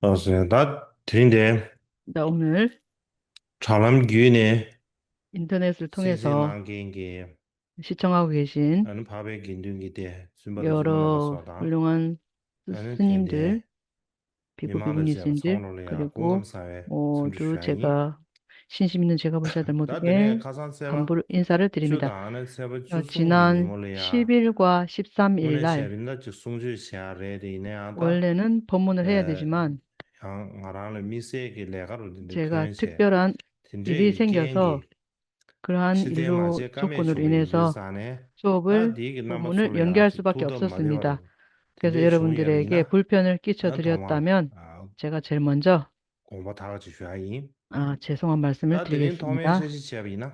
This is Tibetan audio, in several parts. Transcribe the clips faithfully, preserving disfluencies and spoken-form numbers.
ལགས་སོ། ད་དེ་རིང་འདི་ད་ཨོ་མེར་དྲ་ལམ་བརྒྱུད་ནས་ཨིན་ཐར་ནེཊ་གསན་གཟིགས་ཐུགས་གནས་སོ་གནང་མཁན་གྱི་ཤིས་ཅང་ཨའོ་གེ་ཞིན། ཨ་ནི་འཕགས་པའི་དགེ་འདུན་གྱི་སྡེ་བཙུན་པ་ཡོ་རོ་བློ་ལྔ་ཨ་ནི་སུ་ཉིམ་དུ། བི་བུ་བི་བུ་ཉི་ཟིན་དུ་ཁ་རི་གོ། འོ་དུ་ཇེ་ག་ཤིན་ཤི་མི་ནུ་ཇེ་ག་བོ་ཤ་དར་མོ་དུ་གེ་དམ་པུར་ཨིན་ས་ར་དི་རི་མི་ད། ཇི་ནན་ཤི་བིར་ཀ་ཤིབ་སམ་ཨིར་ལའི། འོ་ལེ་ནན་ཕོ་མོ་ནུ་ཧེ་ཡ་དི་ཇི་མན། ཇེ་ག་ཐུག་པ་རན། དི་རི་སེང་ག་སོ། ཁོ་རང་ཨི་རུ་ཚོགས་ཀུན་ནུ་རི་ནས་སོ། ཚོགས་པོའི་བུ་མོ་ནི་ཡོན་རྒྱལ་སུ་བ་སྐྱོབ་སོ་ཟིན་མི་ད། ཁེ་སོ་ཡོ་རོ་བུན་དི་རེ་གེ་བུལ་ཕྱོན་ནུ་ཀི་ཆོ་དི་རི་ཡོད་དམ་ཡོན། ཇེ་ག་ཆེར་མོན་ཇོ། དགོངས་པ་དག་ཅིག་ཞུ་ཡ་ཡིན། ཨ་ཆེ་སོང་བ་མར་སེམས་ད་དི་དྲི་རིང་གེ་ཐོག་སིན་མེ་ད། འཆར་གཞི་བྱས་པ་ཡིན་ན།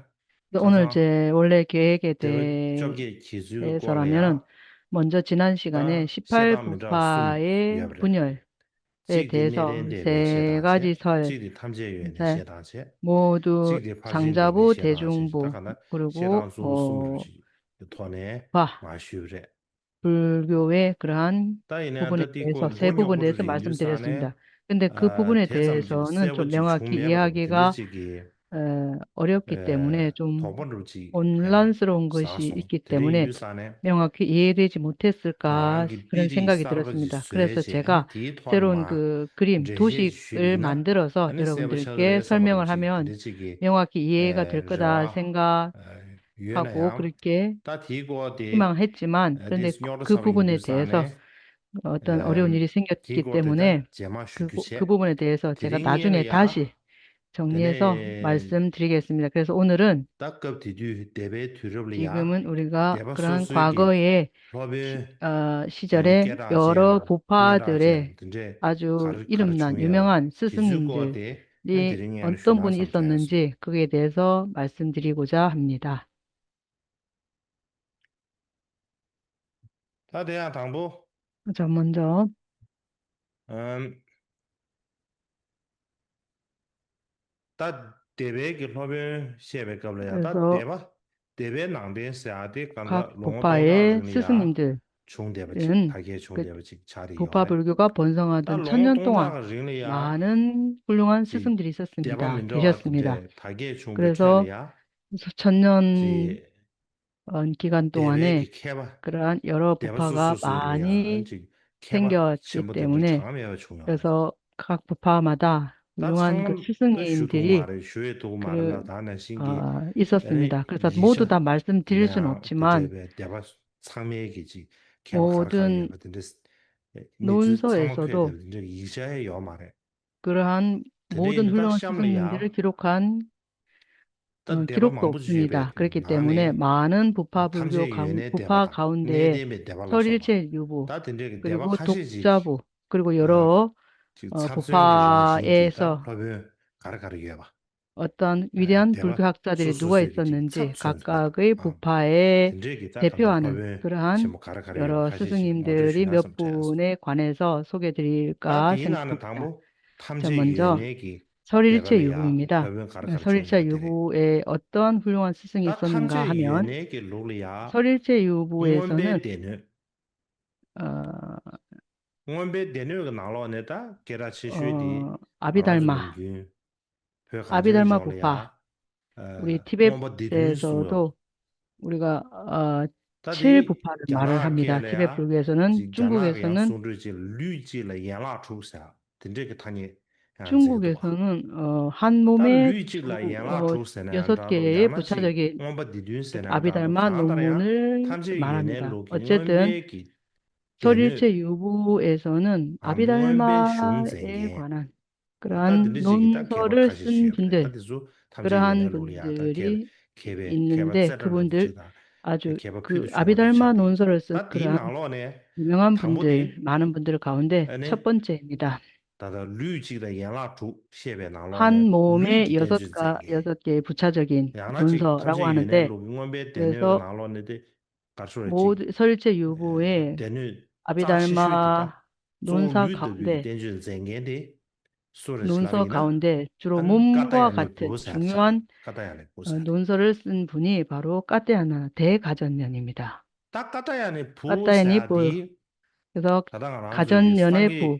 ད་ཨོ་ནུ་ཇེ་འོ་ལེ་གེ་གེ་དེ། བཅོ་བརྒྱད་ཀྱི་ཚུལ་ཨེ་སོ་ར་མེ་རོན། མོན་ཇོ་ཇི་ནན་ཤི་ག་ནས་ཤི་ཕར་བུ་ཕ་ཨེ་བུ་ཉོ་ཨེ། ཨེ་དེ་སོ་ཟེ་ག་ཇི་ཚོ་ཨེ། མོ་དུ་ཚང་ཇ་བུ་དེ་ཇུང་བུ་གུ་རུ་གུ་ཨོ་ཕ། བུ་རྒྱུ་བའི་གྲན། ད་ཡིན་ན་ཕུ་བུ་ནས་ད་དེ་དེ་སོ་སྐོར་སེ་ཕུ་བུ་ནས་སེ་མ་སེམས་དེ་རེ་སུམ་ད། ཀུན་ཏེ་ཁུ་ཕུ་བུ་ནས་དེ་སོ་ནོན་ཚོ་མེ་ངག་གི་ཡ་གི་ག་ཨོ་རིོ་ཀི་ཏེ་མུ་ནས་ཅུམ་ཨོན་ལན་སི་རོང་གི་ཤི་ཨི་ཀི་ཏེ་མུ་ནས་མེ་ངག་གི་ཡེ་རེ་ཅི་མུ་ཐེ་སི་ཀ་ཁུ་རན་སེང་ག་གི་དེ་རེ་སུམ་ད། ཁུ་རེ་སོ་ཇེ་ག་སེ་རོན་གི་ཀི་རིམ་དུ་ཞིག་མ་འདི་རོ་སོ་དེ་རོ་གི་འདི་རེ་ཀེ་སར་མེ་ངག་ཧ་མེ་ཨོན་མེ་ངག་གི་ཡེ་ག་དེར་ཀི་ད་སེང་ག་ཧ་གོ་ཀུ་རི་ཀེ། ད་དེའི་སྐོར་དེ་མང་ཧེ་ཅི་མན་ཏན་ཏེ་ཁུ་ཕུ་བུ་ནས་དེ་སོ། ཏན་ཨོ་རེ་ཨོ་ཉི་རི་སིང་ག་ཀི་ཏེ་མུ་ནས་ཁུ་ཕུ་བུ་ནས་དེ་སོ་ཇེ་ག་ད་ཅུ་ནས་ད་ཤི་ཆོང་ཉེ་སོ་མར་སེམས་དྲི་གེ་སིམ་ལ་ཀེ་སོ་ཨོ་ནུ་རོན། ད་སྐབས་དེ་དུས་འདས་པའི་དུས་རབས་ལ་ཡ་ཡི་གེ་མུན་ཨུ་རི་ག་ཀ་རན་ཁ་གོ་ཡེ་ཤི་ཅ་རེ་ཡོ་རོ་བུ་ཕ་དུ་རེ་ཨ་ཅུ་ཨི་རམ་ན་ཡུ་མེ་ངན་སི་སིང་ཡིན་དུ། ལི་ཨོན་སྟོན་བུན་ཨི་སོ་ནན་ཅི་ཁུ་གེ་དེ་སོ་མར་སེམས་དྲི་གོ་ཅ་ཧམ་ཉེ་ད། ད་དེ་ཡང་དང་པོ། ཇོ་མོན་ཇོ། ཨམ། ད་སྡེ་པའི་གི་སློབ་དཔོན་བཤད་པའི་སྐབས་ལ་ཡང་ད་སྡེ་པ་སྡེ་པའི་ནང་བསྟན་ཟེར་ཡ་དེ་གང་ལྟར་ལོ་ངོ་སྟོང་ཕྲག་རིང་ལ་ཡང་བྱུང་བསྡད་པ་ཅིག་དར་རྒྱས་བྱུང་བསྡད་པ་ཅིག་ཆགས་ཏེ་ཡོད་རེད། ད་ལོ་ངོ་སྟོང་ཕྲག་རིང་ལ་ཡང་སྡེ་པ་མི་འདྲ་བ་གི་དེ་དར་རྒྱས་བྱུང་བའི་ཁྲོད་ལ་ཡང་། ཨོན་ཀི་གན་ཏུང་ཨ་ནེ། ཀ་རན་ཡོ་རོ་བུ་ཕ་ག་པ་ནི་སེང་གེ་བ་ཅི་ཏེ་མུ་ནེ། ཀ་སོ་ཁག་བུ་ཕ་མ་ད་ལུང་ཨན་གི་ཆུ་སུང་ཨིན་དེ་རི། ཨི་སོ་སི་མི་ད་ཀ་ས་མོ་དུ་ད་མར་སེམས་དི་རི་ཆུ་ནོག་ཅི་མན། མོ་དུ་ནུན་སོ་ཨེ་སོ་དོ། ཀ་རན་མོ་དུ་ཧུ་ལོང་ཆུ་སུང་ཨིན་དེ་རི་ཁི་རུ་ཁན། ད་ཨ་སྡེ་པ་ཁྱི་རོགས་མང་པོ་ཞིག་ཡོད་པའི་ནང་ནས་ཀྲིག་གི་ལྟད་མོ་ནས་མ་ནན་བུ་ཕ་བུ་ཐམས་ཅད་ཡོད་ནས་སྡེ་པ་དག་ནས་ལྡན་པའི་སྡེ་པ་ལ་སོགས་པ། ད་དེ་འདྲའི་གི་སྡེ་པ་ཁ་ཤས་ཤིག་ཅིག་ཨ་ཅིག་ཚགས་ཚུད་ཀྱི་རང་བཞིན་ཅིག་ད་སློབ་དཔོན་ག་རེ་ག་རེ་ཡོད་པ། ཨ་སྡེ་པ་སོ་སོ་སོ་སོ་ཡི་ཚགས་ཚུད་ཀྱི་རང་བཞིན་ཅིག་དང་། དེ་འདྲའི་གི་ད་སློབ་དཔོན་ཆེན་མོ་ག་རེ་ག་རེ་ཡོད་པ་ཁ་ཤས་ཤིག་ཡོད་ནས་སྡེ་པ་ལ་སོགས་པ། ད་དེའི་ནང་ནས་དང་པོ། ཐམས་ཅད་ཡོད་མེད་ཀྱི་སྡེ་པ་ལ་ཡང་སློབ་དཔོན་ག་རེ་ག་རེ་བྱུང་བ་དེ་རེད། ད་ཐམས་ཅད་ཡོད་མེད་ཀྱི་ལུགས་ལ་ཡང་མངོན་པའི་སྡེ་སྣོད། མངོན་པའི་སྡེ་སྣོད་ཀྱི་ནང་ལོགས་ནས་ད་སྐད་གྲགས་ཆེ་ཤོས་དེ་ང་རང་ཚོ་ནམ་རྒྱུན་བོད་གངས་ཅན་ལྗོངས་ལ་ཡང་མངོན་པ་སྡེ་བདུན་གསུངས་ཡོད། ད་དེ་རྒྱ་ནག་གི་ལ་ཡང་ཅིག་རྒྱ་ནག་གི་ཡང་གསུང་སྒྲོས་ཅིག་ལུས་གཅིག་ལ་ཡན་ལག་དྲུག་ཟེར་དེ་འདྲས་ཀྱི་ཐ་སྙད་ཡང་ཟེར་གྱི་འདུག་ག་ད་ལུས་གཅིག་ལ་ཡན་ལག་དྲུག་ཟེར་ནའང་འདྲ་ལོ་རྒྱ་ནག་གཅིག་མངོན་པ་སྡེ་བདུན་ཟེར་ནའང་འདྲ་ལོ་གང་ལྟར་ཡང་ཐམས་ཅད་ཡོད་གནས་ལུགས་ཀྱི་མངོན་པའི་གཞུང་འཛིན་མཁན། ད་དེ་འདྲས་ཀྱི་ད་ལྟ་ཡིན་ནའི་ལུགས་ཀྱི་མངོན་པའི་སྡེ་སྣོད་ཀྱི་ད་དེ་ཚོ་ཐམས་ཅད་ཡོད་གནས་ལུགས་ལ་ཡང་ད་མཁས་པ་ཁ་ཤས་ཤིག་ཡོད་རེད། ད་དེ་ཚོ་ཐམས་ཅད་ཡོད་གནས་ལུགས་ལ་ཡང་ད་མཁས་པའི་མཁས་པ་རྩེ་གྲ་ལ་ལུག་ཅིག་དང་མཁས་པ་ཕུལ་དུ་བྱུང་བ་ཅིག་དང་། ད་དེའི་ནང་ལོགས་ནས་དང་པོ་དེ་ད་ད་ལུས་གཅིག་དང་ཡན་ལག་དྲུག་བཤད་པའི་ནང་ལོགས་ནས་ལུས་ཀྱི་བསྟན་བཅོས་མཛད་མཁན་ཡང་ན་ཅིག་ཐམས་ཅད་ཡོད་གནས་ལུགས་ཀྱི་མངོན་པའི་སྡེ་སྣོད་ཀྱི་ནང་ལོགས་ནས་དེ་ག་རེ་ཟེར་ཅིག་སྡེ་སྣོད་རྩ་ཆེ་ཤོས་དེ་དང་གཙོ་བོ་ལུས་ལྟ་བུའི་བསྟན་བཅོས་མཛད་མཁན་དེ་སུ་རེད་ཟེར་ལབ་པ་ཡིན་ན། ད་ནི་ཀ་ཏྱ་ཡ་ནི་བྷུ་ཟེར་ཅིག་ཀ་ཏྱ་ཡ་ནི་བྷུ་ཟེར། ད་ཀ་ཏྱ་ཡ་ནི་བྷུ་ཟེར་ཡ་དེ་ད་ལྟ་ང་རང་ཚོ་ཡི་སངས་རྒྱས།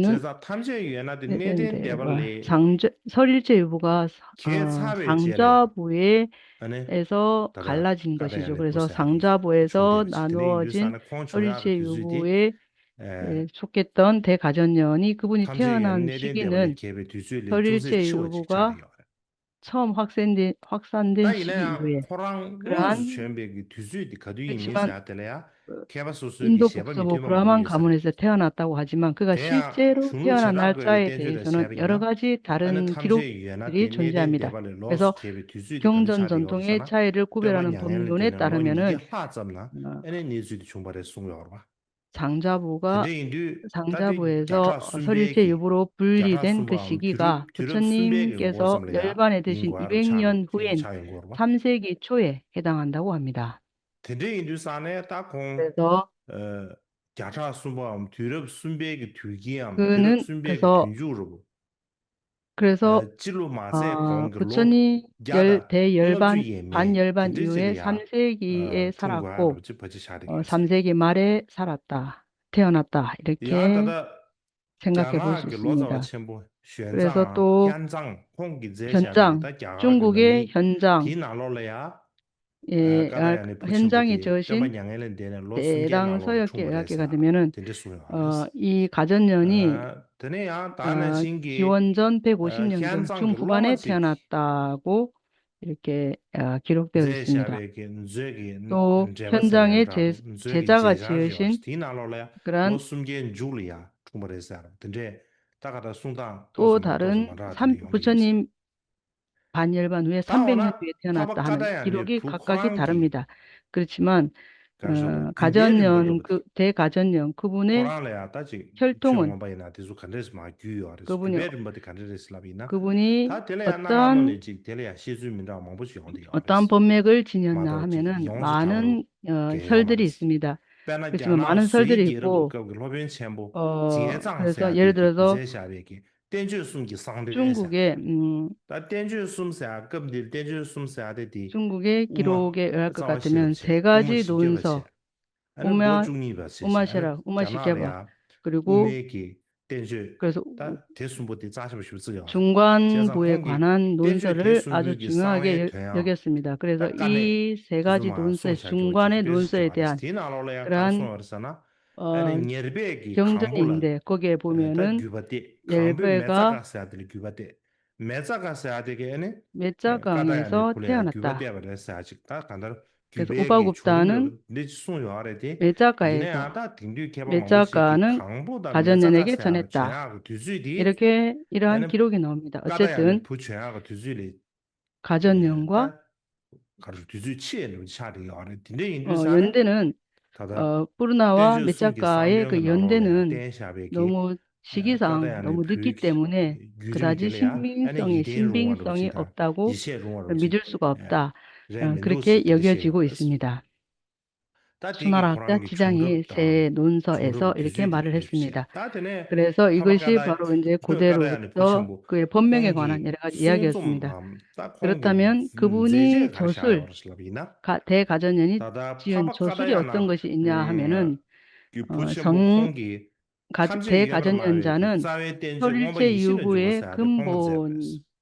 네, 네, 네. 어, 장, 서일제 유보가 어, 장자부에 에서 갈라진 것이죠. 그래서 장자부에서 나누어진 서일제 유보에 에, 속했던 대가전년이 그분이 태어난 시기는 서일제 유보가 처음 확산된, 확산된 시기 이후에 그러한 그렇지만 인도 북서부 브라만 가문에서 태어났다고 하지만 그가 실제로 태어난 날짜에 대해서는 여러 가지 다른 기록들이 존재합니다. 그래서 경전 전통의 차이를 구별하는 법문에 따르면은 어, 장자부가 장자부에서 서리제 유부로 분리된 그 시기가 부처님께서 열반에 되신 이백 년 후인 삼 세기 초에 해당한다고 합니다. དེ་འདྲ་ཡིན་དུས་ཙང་ནས་ད་ཁོང་그래서 ཨ་བརྒྱ་ཕྲག་གསུམ་པའམ་དུས་རབས་གསུམ་པའི་གི་དུས་དཀྱིལ་འམ་དུས་རབས་གསུམ་པའི་གི་དུས་མཇུག་རུ། 그래서 어, 부처님 열, 대열반, 반열반 이후에 삼 세기에 살았고 어, 삼 세기 말에 살았다, 태어났다 이렇게 생각해 볼 수 있습니다. 그래서 또 현장, 중국의 현장, 예, 아, 현장에 저으신 대당 서역계 의학계가 되면은 어, 이 가전년이 어, 기원전 백오십 년 경 중후반에 태어났다고 이렇게 어, 기록되어 있습니다. 또 현장에 제, 제자가 지으신 그러한 또 다른 산, 부처님 반열반 후에 삼백 년 뒤에 태어났다 하는 기록이 각각이 다릅니다. 그렇지만 어, 가전년 그 대가전년 그분의 혈통은 그분이 그분이 어떤 어떤 법맥을 지녔나 하면은 많은 어, 설들이 있습니다. 그렇지만 많은 설들이 있고 어, 그래서 예를 들어서 བསྟན་བཅོས་གསུམ་གྱི་གསང་འདུས་ཟེར། ད་བསྟན་བཅོས་གསུམ་ཟེར་ཡ་སྐབས་འདིར་བསྟན་བཅོས་གསུམ་ཟེར་ཡ་དེ་དེ་중국의 기록에 의할 것 같으면 세 가지 논서, དབུ་མ་ཤེས་རབ་དབུ་མ་ཤེས་རབ་དབུ་མ་ཤེས་རབ་ཀྱི་དཔྱད་པ། དབུ་མ་ཤེས་རབ་དབུ་མ་ཤེས་རབ་ཀྱི་དཔྱད་པ། ཨ་ནི་འབོ་བཅུ་གཉིས་པ་ཟེར་དབུ་མའི་གི་བསྟན་བཅོས། 그래서 ད་དེ་གསུམ་པོ་དེ་རྩ་ཆེན་པོ་ཞིག་བརྩི་ཡོད་རེད། 중간부에 관한 논서를 아주 중요하게 여겼습니다. 그래서 이 세 가지 논서의 중간의 논서에 대한 그러한 어, 경전이 있는데 거기에 보면은 երբ가 ܡܙܥ་ܓ에서 태어났다. 그래서 ܘܦ་གུཔ་ཏ་는 ܡܙܥ་ܓ에서 ܡܙܥ་ܓ는 가전년에게 전했다. 이렇게 이러한 기록이 나옵니다. 어쨌든 가전년과 어, ܝܢ་ܕܝ་는 어, ܦܘܪܢܐ ܘܡܙܥ ܓ의 그 ܝܢ ܕܝ 는 너무 시기상 너무 늦기 때문에 그다지 신빙성이 신빙성이 없다고 믿을 수가 없다. 어, 그렇게 여겨지고 있습니다. 수나락자 지장이 새 논서에서 이렇게 말을 했습니다. 그래서 이것이 바로 이제 고대로서 그의 본명에 관한 여러 가지 이야기였습니다. 그렇다면 그분이 저술, 가, 대가전년이 지은 저술이 어떤 것이 있냐 하면은 어, 정, 가, 대가전년자는 서일제 유부의 근본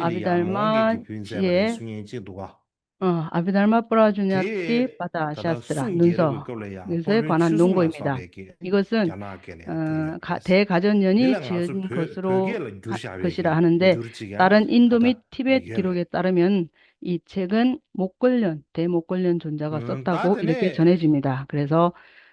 어, 아비달마 시에 어, 아비달마 프라주냐티 바다샤스라 눈썹, 눈썹에 관한 논거입니다. 이것은 어, 가, 대가전년이 지은 것으로 하, 것이라 하는데 다른 인도 및 티베트 기록에 따르면 이 책은 목걸련, 대목걸련 존자가 썼다고 이렇게 전해집니다. 그래서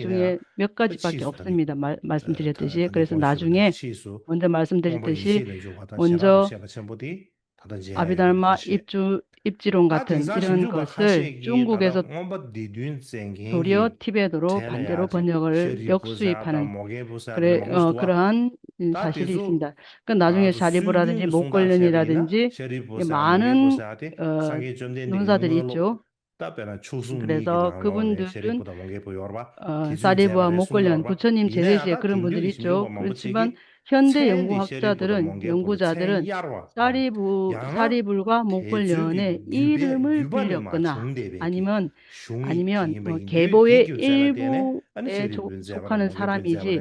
ཡིན་ན་ཡང་ད་ཕྱིས་སུ་ད་ནི་ཨ་ད་ད་ལྟ་ངོ་མ་ཉི་ཤུ་ལ་འཇུག་པ་དང་ཞེས་པ་ཆེན་པོ་དེ་ད་ལྟ་མཇལ་ཡོད་པ་ཡིན་ན་ཡང་ད་ཕྱིས་སུ་དགོངས་པ་ཉི་ཤུ་ལ་འཇུག་པ་དང་ཞེས་པ་ཆེན་པོ་དེ་ད་ལྟ་མཇལ་ཡོད་པ་ཡིན་ན་ཡང་ད་ཕྱིས་སུ་ཨ་བི་དྷརྨ་ཨིབ་ཅུ་ཨིབ་ཅི་རོང་ག་ཐོན་ཨི་རན་གོ་སོལ་ཅུང་གུ་གེ་སོ་ཐོ་རིའོ་ཐི་བེ་ཏོ་རོ་བན་ཏེ་རོ་བོན་ཡོ་གར་ཡོག་སུའི་ཕན་ཀ་རེ་ཨ་ཁུ་ར་ཧན་ས་ཤི་རི་སིན་ད་ཀ་ན་ཇུ་ངེ་ཤཱ་རི་པུ་ར་དེན་ཅི་མོག་གོ་ལན་ནི་ར་དེན་ཅི་མ་ནན་ནུན་ས་དེ་རིག་ཅོ། ད་དཔེར་ན་ཆོས་སྲུང་གཉིས་ཀྱི་ནང་ལོགས་ནས་ཤཱ་རིའི་བུ་དང་མོའུ་འགལ་ཡོད་པ། དེ་ཚོ་ཁོ་བོ་འདི་ཚོ་ཨ་ཤཱ་རིའི་བུ་བ་མོའུ་འགལ་ཡོན་བུ་ཆོ་ཉིམ་བྱེད་རེ་ཞེས་ཁོ་རང་བུ་འདི་རིག་ཅོ། ཁོ་རང་ཕྱི་པན་ཤན་ཏེ་ཡོང་གུ་ཧབ་ཅ་དེ་རིན་ཡོང་གུ་ཅ་དེ་རིན་ཤཱ་རིའི་བུ་ཤཱ་རིའི་བུ་ག་མོའུ་འགལ་ཡོན་ནས་ཨི་རི་མིར་བུ་ལོག་གི་ན་ཨ་ནི་མན་ཨ་ནི་མན་རྒྱལ་པོ་ཡེ་ཨི་བུ་ཨེ་ཚོ་ཁ་ནས་ས་ར་མི་ཅི་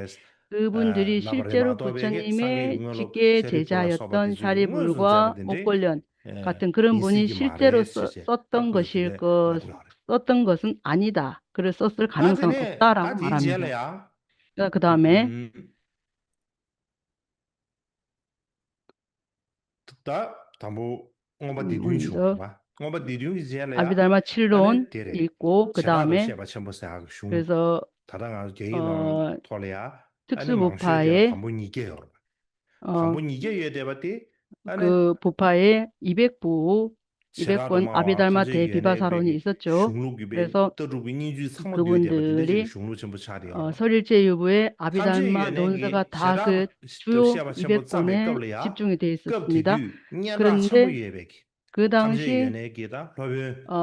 ཁོ་བོ་འདི་རིག་ཤིལ་ཅེ་རུ་བུ་ཆོ་ཉི་མའི་ཅི་ཀེ་བྱེད་ཅ་ཡོད་དོན་ཤཱ་རིའི་བུ་ག་མོའུ་འགལ་ཡོན། ཀ་ཏེ་ཀ་རམ་བུ་ནི་ཤིལ་ཅེ་རུ་སོ་སོ་ཏང་གོ་ཤིལ་གོ་སོ་ཏང་གོ་སོན་ཨ་ནི་ད་ཀ་རུ་སོ་སོར་ག་ནང་སང་ཏོག་ཏ་རང་མ་ར་མི་ད་ཀ་ད་མེ། ད་དང་པོ་མངོན་པ་འདི་མདུན་བྱུང་བ། མངོན་པ་འདི་མདུན་གྱི་རྗེས་ལ་ཡང་ཨ་བི་དྷརྨ་ཕྱིར་ལོན་ཨི་གོ་ཀ་ད་མེ། བཤད་པ་ཆེན་པོ་ཟེར་ཧ་གི་གཞུང་། ད་ལྟ་ང་ཚོ་རྒྱ་ཡིག་ནང་ཐོག་ལ་ཡང་ཨ་ནི་མང་ཤོས་ཀྱི་དང་པོ་ཉིས་བརྒྱ་ཡོད་རེད། དང་པོ་ཉིས་བརྒྱ་ཡོད་བསྡད་པ་དེ་ཨ་ནི་ཀུ་བུ་ཕ་ཡེ་ཨི་བེག་པུ་ཨི་བེག་པོན་ཨ་བི་དྷརྨ་དེ་བི་བ་ས་རོ་ནི་ཨི་ས་ཅོ་རེ་སོ། ཀུ་བུན་དུ་རི་སོ་རིར་ཅེ་ཡུ་བུའི་ཨ་བི་དྷརྨ་དོན་ས་ག་ཐ་ཀི་ཆུ་ཨི་བེག་པོ་ནི་ཅིབ་ཅུང་ཡི་དེ་སི་མི་ད་ཀུ་ར་ནི་དེ་ཀུ་དང་ཤི། ཨ་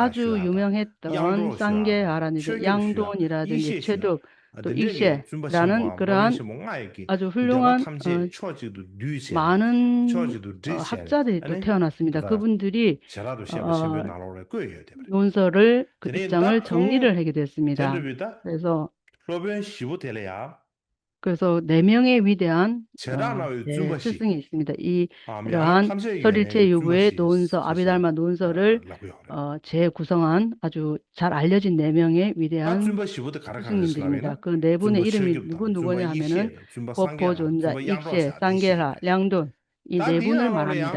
ཨ་ཅུ་ཡུ་མེང་ཧེ་དང་སངས་རྒྱས་ཧ་ར་ནི་དེ་དབྱངས་སྒྲོན་ནི་ར་དེ་ནི་ཆེ་དྲུག་ཏུ་ཨི་ཤེ་ར་ནན་ཀི་རན་ཨ་ཅུ་ཧུ་ལུང་ཨན་མ་ནན་ཧབ་ཙ་དེ་ཏུ་ཐེའོ་ན་སི་མི་ད་ཀུ་བུན་དུ་རི་ཡོན་ཟོ་རི་ཀུ་ཏུ་ཅང་རི་ཆང་ནི་རི་ཧེ་གི་དེ་སི་མི་ད་རེ་སོ། ཀོས་སོ་དེ་མིང་ངེ་བི་དེ་ཨན། བྱེ་བྲག་སྣང་བའི་བཙུན་པ་ཞིག་སི་སི་ངེ་སི་མི་ད་ཨི་ར་ཨན་སོ་རི་ཅེ་ཡུ་བུའི་དོན་སོ་ཨ་བི་དྷརྨ་དོན་སོ་རི་ལབ་ཡོད་རེད། ཆེ་ཀུ་སང་ཨན་ཨ་ཅུ་ཆར་ཨ་ལེ་ཅི་དེ་མིང་ངེ་བི་དེ་ཨན་བཙུན་པ་ཞི་བོ་དེ་ག་རེ་ག་རེ་ཟེར་ན་མེད་ན་ཀོ་འདེ་བུ་ནི་ཨི་རི་མི་ནུ་གུ་ནུ་གོ་ནི་ཧ་མེ་ནན་ཀོ་ཕོ་ཇོན་ཛ་ཨིག་ཤེ་སངས་རྒྱས་ལ་གླང་དོན་ཨི་འདེ་བུ་ནི་མ་ར་མི་ད།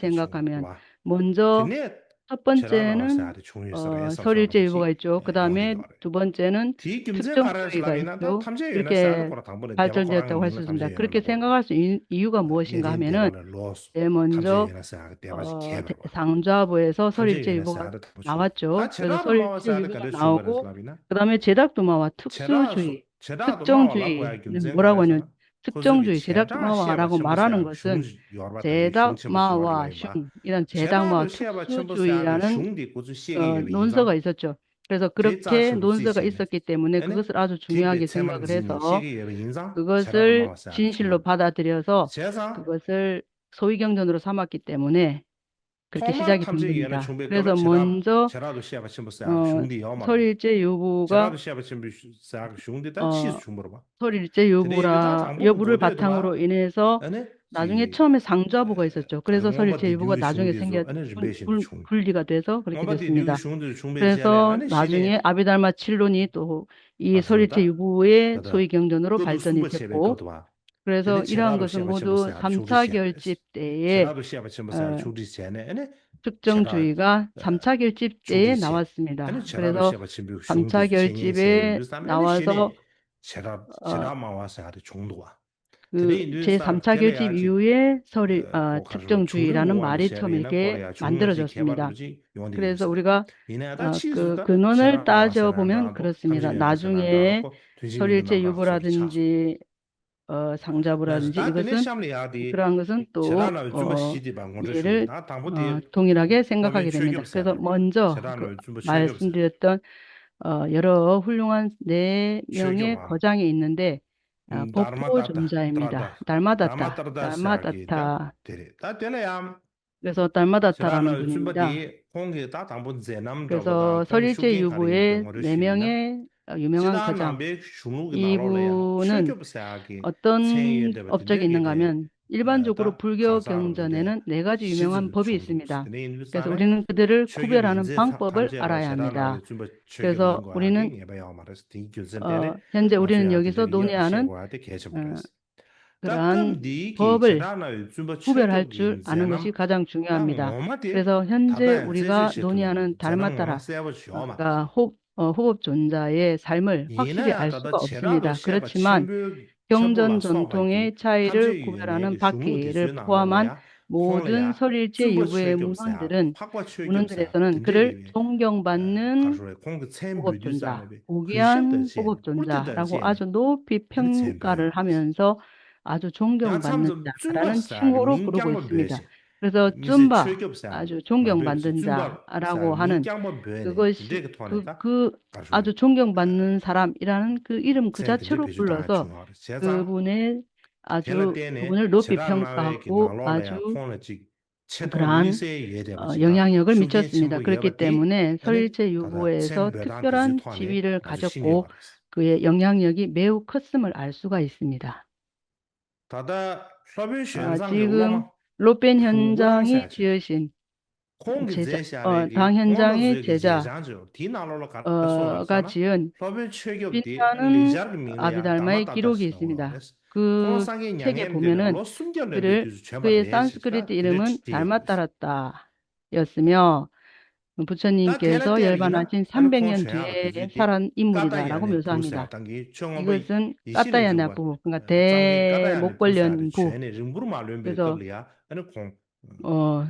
생각하면, 먼저 첫 번째는 어, 서리일제 유보가 있죠. 그 다음에 두 번째는 특정주의가 있죠. 이렇게 발전되었다고 할 수 있습니다. 그렇게 생각할 수 있는 이유가 무엇인가 하면은 제일 먼저 어, 상자부에서 서리일제 유보가 나왔죠. 그래서 서리일제 유보가 나오고 그 다음에 제다ག ܕܘܡܐ와 특수주의, 특정주의, 뭐라고 하냐면 특정주의, 제다ག ܕܘܡܐ라고 말하는 것은 제다ག ܕܘܡܐ와 ܫܘܢ, 이런 제다ག ܕܘܡܐ 특수주의라는 어, 논서가 있었죠. 그래서 그렇게 논서가 있었기 때문에 그것을 아주 중요하게 생각을 해서 그것을 진실로 받아들여서 그것을 소위 경전으로 삼았기 때문에 그렇게 시작이 된 겁니다. 그래서 먼저 어, 서리일제 유보가 어, 서리일제 유보라 여부를 바탕으로 인해서 나중에 처음에 상자부가 있었죠. 그래서 서리일제 유보가 나중에 생겨 분- 분- 분리가 돼서 그렇게 됐습니다. 그래서 나중에 아비달마 칠론이 또 이 서리일제 유보의 소위 경전으로 발전이 됐고 그래서 이러한 것은 모두 삼 차 결집 때에 어, 특정주의가 삼 차 결집 때에 나왔습니다. 그래서 삼 차 결집에 나와서 어, 그 제3차 결집 이후에 서리 어, 특정주의라는 말이 처음 이렇게 만들어졌습니다. 그래서 우리가 어, 그 근원을 따져보면 그렇습니다. 나중에 서리일제 유보라든지 어, 상자부라든지 이것은 그러한 것은 또 어, 이해를 어, 동일하게 생각하게 됩니다. 그래서 먼저 그 말씀드렸던 어, 여러 훌륭한 네 명의 거장이 있는데 어, 음, 복고 ܕܪܡ ܕܥܬܐ. 존자입니다. ܕܪܡ ܕܥܬܐ. ܕܪܡ ܕܥܬܐ. ܕܪܡ ܕܥܬܐ. 그래서 ܕܪܡ ܕܥܬܐ라는 분입니다. 그래서 서리일제 유보의 네 명의 어, 유명한 거장 이분은 어떤 업적이 있는가 하면 일반적으로 불교 경전에는 네 가지 유명한 법이 있습니다. 그래서 우리는 그들을 구별하는 방법을 알아야 합니다. 그래서 우리는 어, 현재 우리는 여기서 논의하는 어, 그러한 법을 구별할 줄 아는 것이 가장 중요합니다. 그래서 현재 우리가 논의하는 ܕܪܡ ܕܥܬܐ, 그러니까 호, 어, 호법 존자의 삶을 확실히 알 수가 없습니다. 그렇지만 경전 전통의 차이를 구별하는 바퀴를 포함한 모든 서리일제 유보의 문헌들은 문헌들에서는 그를 존경받는 호법존자, 고귀한 호법존자라고 아주 높이 평가를 하면서 아주 존경받는 자라는 칭호로 부르고 있습니다. 그래서 ܥܘܢܒܐ, 아주 존경받는 자라고 하는 그것이 그, 그 아주 존경받는 사람이라는 그 이름 그 자체로 불러서 그분의 아주 그분을 높이 평가하고 아주 그러한 어, 영향력을 미쳤습니다. 그렇기 때문에 서리일제 유보에서 특별한 지위를 가졌고 그의 영향력이 매우 컸음을 알 수가 있습니다. 아, 지금 ܠܘܦ ܒܝܢ 현장이 지으신 제자, 어, 당 현장의 제자, 어, 가 지은 ܒܝܢ ܥܬܐ ܕܥܬܐ 는 ܐܒܝ ܕܪܡ ܥܬܐ ܕܥܬܐ 의 기록이 있습니다. 그 책에 보면은 그를 그의 산스크리트 이름은 ܕܪܡ ܕܥܬܐ 였으며 부처님께서 열반하신 삼백 년 뒤에 살아난 인물이다라고 묘사합니다. 이것은 ܩܬܝ ܝܢ ܝ ܒܘ, 그러니까 대목걸연부. 그래서 어,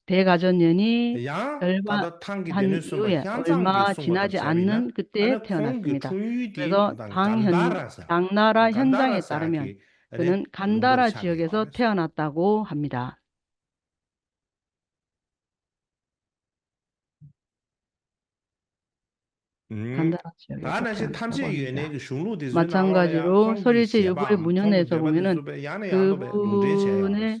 대가전연이 멸망한 이후에 얼마 지나지 않는 그때 태어났습니다. 그래서 당 현, 당나라 현장에 따르면 그는 간다라 지역에서 태어났다고 합니다. 간다라 지역에서 태어났다고 합니다. 마찬가지로 서리제 유보의 문헌에서 보면은 그분의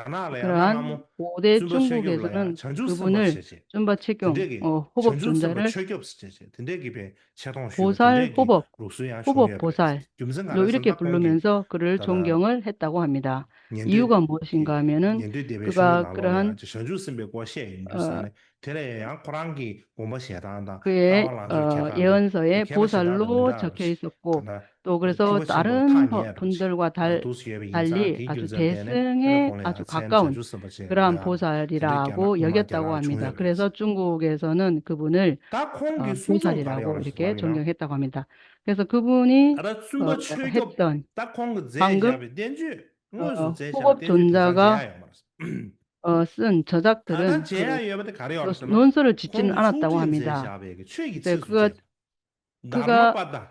རྒྱ་ནག་ལ་ཡང་གནའ་སྔ་མོ་བཙུན་པ་ཆོས་སྐྱོབ་ལ་ཡང་བྱང་ཆུབ་སེམས་དཔའ་ཞེས་བྱས། དེ་འདྲས་ཀྱི་བྱང་ཆུབ་སེམས་དཔའ་ཆོས་སྐྱོབ་ཟེར་བྱས་དེ་འདྲས་ཀྱི་པའི་ཆེ་མཐོང་ཞུས་པ་དེ་འདྲས་ཀྱི་ལུགས་སྲོལ་ཡང་བྱུང་ཡོད་པ་རེད། རྒྱུ་མཚན་ག་རེ་ཟེར་ན་ད་ལྟ་ཁོང་གི་ཉན་ཐོས་སྡེ་པའི་གཞུང་ནང་ལོགས་ལ་ཡང་བྱང་ཆུབ་སེམས་དཔའི་སྐོར་བཤད་ཡོང་དུས་ས་ནས་དེ་ལ་ཡང་ཁོ་རང་གི་དགོངས་པ་བཞེས་ཡོད་པ་རེད། དེ་ལ་ཡང་ཁོ་རང་གི་དགོངས་པ་བཞེས་ཡོད་པ་རེད། དེ་ལ་ཡང་ཁོ་རང་གི་དགོངས་པ་བཞེས་ཡོད་པ་རེད། དེ་ལ་ཡང་ཁོ་རང་གི་དགོངས་པ་བཞེས་སྟངས་དང་ཁོའི་ཨ་ཡེ་ཨོན་སོ་ཡི་བུ་ས་ལོ་ཆ་ཁེ་སོ་ཀོ་ཏོ་ཀེ་སོ་ད་རུང་ཐོག་ཕུན་ཚོགས་ལ་ཐལ་ལི་ཨ་ཅུ་དེ་སེ་ངེ་ཨ་ཅུ་ཁ་ཀའོན་ཁོ་རང་བུ་ས་རི་ར་གོ་ཡ་གྱ་ཏ་གོ་མི་ད་ཀེ་སོ་ཅུང་གོ་ཀེ་སོ་ནན་ཁུ་བུ་ནུལ་བུ་ས་རི་ར་གོ་རི་ཀེ་ཅུང་གོ་ཧེ་ཏ་གོ་མི་ད་ཀེ་སོ་ཁུ་བུ་ནི་ཧེ་ཏན་ཧང་གི་ཧོ་བབ་ཅུན་ཛ་ག་ཨ་སུན་ཇ་ཇག་དེ་རིང་ཨ་ད་ཇ་ཡ་ཡོད་པ་དེ་ག་རེ་ཡོད་རེད་ཟེར་ན་ནོན་སོ་རུ་ཇི་ཅིན་ཨ་ན་ཏ་ཝ་མི་ད་ཆོས་ཀྱི་ཚིགས་སུ་བཅད་ཁུ་ག་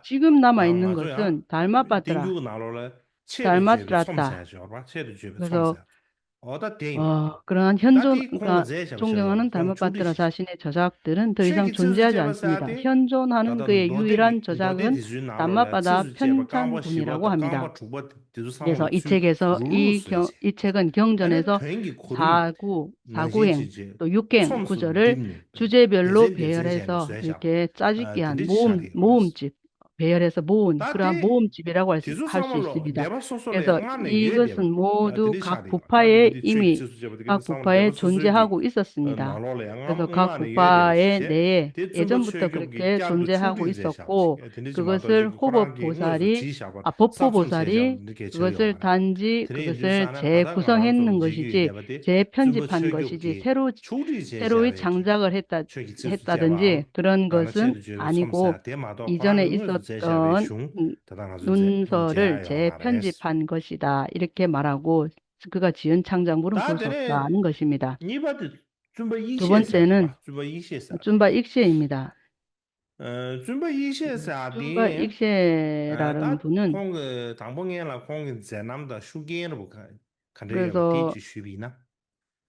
ཅི་གུམ་ན་མ་ཡིན་ནོ་གོ་སུན་དྷརྨ་པ་ཏྲ་དྷརྨ་ཏྲ་ཏ་ཁོང་གི་ཚེ་ཞབས་པའི་བསྟན་བཅོས་ཀྱི་ཚོམས་ཟེར་ཡ་ཅིག་ཡོད་རེད་པ། ཆོས་ཀྱི་ཚིགས་སུ་བཅད་པ་དེ་ཚོམས་ཟེར་ཡ་ཅིག་ཡོད་རེད་པ། ཆོས་ཀྱི་ཚིགས་སུ་བཅད་པ་ཚོམས་ཟེར་ཡ་ཅིག་ཡོད་རེད་པ། ཆོས་ཀྱི་ཚིགས་སུ་བཅད་པ་ཚོམས་ཟེར་ཡ། འོ་ད་དེ་ཡིན། ཨ་ཀྲང་ཧྱན་ད་ཇོ་དེ་ཁོང་གི་ཁ་མཛད་བྱ་ཅུང་གི་ང་ནང་དྷརྨ་པ་ཏྲ་ས་ཤི་ནེ་ཇ་ཇག་དེ་རིང་དུ་ཡི་ཤང་ཆུན་ཇ་ཇ་སི་མི་ད་ཧྱན་ཇོ་ནང་གི་ཡུ་ཡི་རན་ཇ་ཇག་གི་དྷརྨ་པ་ད་ཕན་ཚང་གུ་ནི་ར་གོ་ཧ་མི་ད། དེ་སོ་ཨི་ཆེ་གེ་སོ་ཨི་ཁྱོ་ཨི་ཆེ་གན་ཁྱོང་ཇོ་ནེ་སོ་ས་གུ་ས་གུ་ཧེང་དོ་ཡུ་ཀེང་ཁུ་ཇོ་རེ་ཆུ་ཆེ་བེ་ལོ་བེ་ཡ་རེ་སོ་ཡུ་ཀེ་ཙ་ཅིག་ཡང་མོ་མོ་ཅི་བེ་ཡ་རེ་སོ་བོ་ཁུ་ར་མོ་མོ་ཅི་བེ་ར་གོ་ཧ་ཤི་སི་མི་ད། དེ་སོ་ཨི་གོ་སོ་མོ་དུ་ག་བུ་ཕ་ཡེ་ཨི་མི་ག་བུ་ཕ་ཡེ་ཆུན་ཇེ་ཧ་གུ་ཨི་ས་སི་མི་ད། དེ་སོ་ག་བུ་ཕ་ཡེ་དེ་ཡེ་ཨེ་ཅམ་བུ་ཏ་ཀ་རི་ཀེ་ཆུན་ཇེ་ཧ་གུ་ཨི་ས་ཀོ། ཀུ་གོ་སེར་ཧོ་བོ་བོ་ས་རི། ཨ་བོ་བོ་བོ་ས་རི། ཀུ་གོ་སེར་ཐན་ཇི་ཀུ་གོ་སེར་ཇེ་ཀུ་སང་ཧེན་ནང་གོ་ཤི་ཅི་ཇེ་ཕན་ཇི་ཕན་གོ་ཤི་ཅི་ཚེ་རུ་ཚེ་རུའི་ཆང་ཇ་ག་ཧེ་ཏ་ཧེ་ཏ་དན་ཇི་ཏུ་རན་གོ་སུན་ཨ་ནི་ཀོ། ཨི་ཇོ་ནེ་ཨི་སོ་ནུན་སོ་རི་ཇེ་ཕན་ཇི་ཕན་གོ་ཤི་ད་ཨི་རི་ཀེ་མ་ར་གོ། ཀུ་ག་ཇི་ཡོན་ཆང་ཇ་མུ་རུ་གོ་སོ་ད་ནི་གོ་ཤི་མི་ད། གཉིས་པ་དེ་བཙུན་པ་ཡེ་ཤེས་ཟེར་ཡ་ནི་བཙུན་པ་ཡེ་ཤེས་ཟེར་བཙུན་པ་ཡེ་ཤེས་ཡིན་མི་ད། བཙུན་པ་ཡེ་ཤེས་ཟེར་ཡ་དེ། བཙུན་པ་ཡེ་ཤེས་ར་ར་ད་འདུག་ནོན། ཁོང་གི་དང་པོ་ངས་ལ་ཁོང་གི་མཛད་རྣམ་དང་ཤུགས་རྐྱེན་ར་བོ་ག་ག་འདྲ་ཡོད་པ་དེ་ཅིག་ཞུས་པ་ཡིན་ན།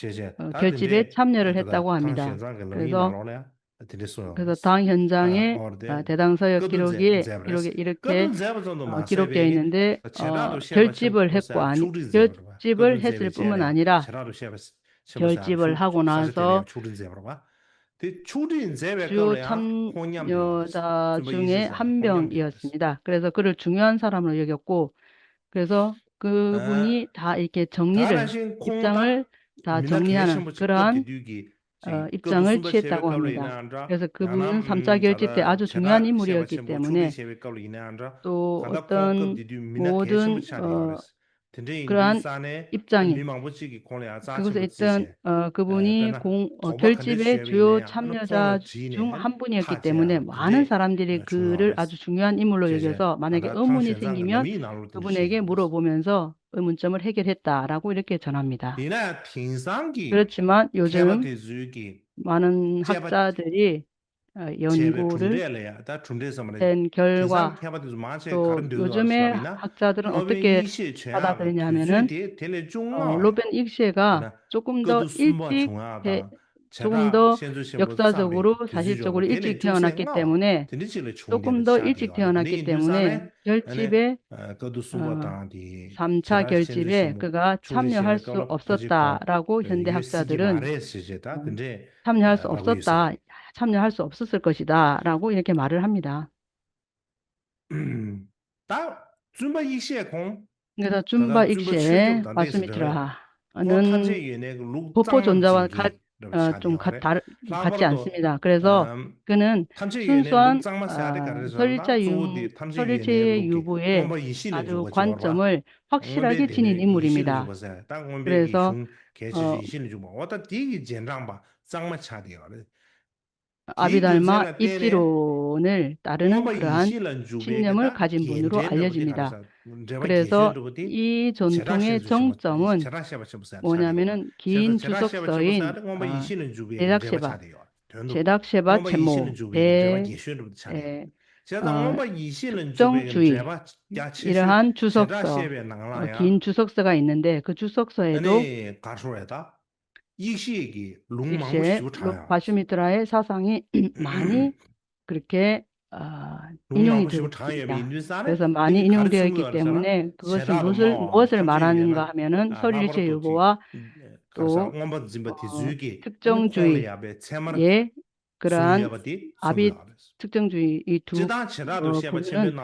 ཞེས་བྱས། ད་དེ་འདྲའི་ད་ལྟ་ཐང་ཞོན་ཙང་གི་ལོ་རྒྱུས་ནང་ལོགས་ལ་ཡང་དེ་འདྲ་གསུངས་ཡོད་རེད། ཨ། འོ་དེ་འདྲ་གསུངས་ཡོད་རེད། ད་ལྟ་ཐང་ཞོན་ཙང་ངས་བཀའ་སློབ་མཛད་མཛད་པ་རེད། བཀའ་སློབ་མཛད་པ་ཙམ་དུ་མ་ཟད་པའི་ཨ། ཀི་ལོག་རྒྱལ་ཡིན་ནི་འདི་བྱེ་བྲག་ཏུ་བཤད་པ་ཆེན་པོ་ཟེར་བ་ཆོག་ཁྲིགས་མཛད་པ་རེད་པ། བཀའ་སློབ་མཛད་པའི་ལས་ཡང་བྱེ་བྲག་ཏུ་བཤད་པ་ཆེན་པོ་ཟེར་བ་ཆོག་ཁྲིགས་མཛད་པ་རེད་པ། དེ་ཆོག་ཁྲིགས་མཛད་པའི་སྐབས་ལ་ཡང་ཁོང་རྣམ་ཚོ་ཆོག་ཁྲིགས་མཛད་པ་རེད་པ། དེ་ཆོག་ཁྲིགས་མཛད་པའི་སྐབས་ལ་ཡང་ཁོང་མཉམ་དུ་ཡོད་པ་རེད། བཙུན་པ་ཡེ་ཤེས་ཟེར་ཁོང་མཉམ་དུ་ཡོད་པ་རེད། ད་བྱུང་ངས་ཧམ་པའང་ཡོད་ཟེར་མི་ད། 그래서 그를 중요한 사람으로 여겼고, 그래서 그분이 ད 이렇게 정리를, 입장을 다 정리하는 그러한 어, 입장을 취했다고 합니다. 그래서 그분은 삼 차 결집 때 아주 중요한 인물이었기 때문에 또 어떤 모든 어, 그러한 입장이 그것에 있던 어, 그분이 공, 어, 결집의 주요 참여자 중 한 분이었기 때문에 많은 사람들이 그를 아주 중요한 인물로 여겨서 만약에 의문이 생기면 그분에게 물어보면서 의문점을 해결했다라고 이렇게 전합니다. 그렇지만 요즘 많은 학자들이 어, 연구를 한 결과 또 요즘의 학자들은 어떻게 받아들이냐면은 어, 로벤 이시에가 조금 더 일찍 태, 조금 더 역사적으로 사실적으로 일찍 태어났기 때문에 조금 더 일찍 태어났기 때문에 결집에 어, 삼 차 결집에 그가 참여할 수 없었다라고 현대학자들은 어, 참여할 수 없었다, 참여할 수 없었을 것이다라고 이렇게 말을 합니다. ད་བཙུན་པ་ཡེ་ཤེས་ཁོང་ངེད་ད་བཙུན་པ་ཡེ་ཤེས་བཙུན་པ་ཆོས་སྐྱོང་དང་ལྟས་སུ་རེད། ཁོ་ཐམས་ཅད་ཡོད་ནས་ལུགས་གཙང་མ་འཛིན་གྱི་ 어, 좀 가, 다, 같지 않습니다. 그래서 그는 순수한 어, 서rir자 유, 서rir체의 유보에 아주 관점을 확실하게 지닌 인물입니다. 그래서 어, 아비달마 입지론을 따르는 그러한 신념을 가진 분으로 알려집니다. 그래서 이 전통의 정점은 뭐냐면은 긴 주석서인 어, 제작세바, 제작세바 쳔ܡܘ 대 에, 어, 특정주의 이러한 주석서, 어, 긴 주석서가 있는데 그 주석서에도 ཡེ་ཤེས་ཀྱི་ལུང་མང་པོ་ཞིག་དྲངས་ཡོད། ལུ་བ་ཤུ་མི་ཏྲ་ཡི་ས་སང་ངེ་མ་ནི་ཀྲིག་ཀེ་ཨ་ཨིན་ཡོང་གི་དུས་ཡིན་ཙང་། 그래서 많이 인용되어 있기 때문에 그것은 무엇을, 무엇을 말하는가 하면은 서리체유보와 또 어, 특정주의의 그러한 아비 특정주의 이 두 어, 부분은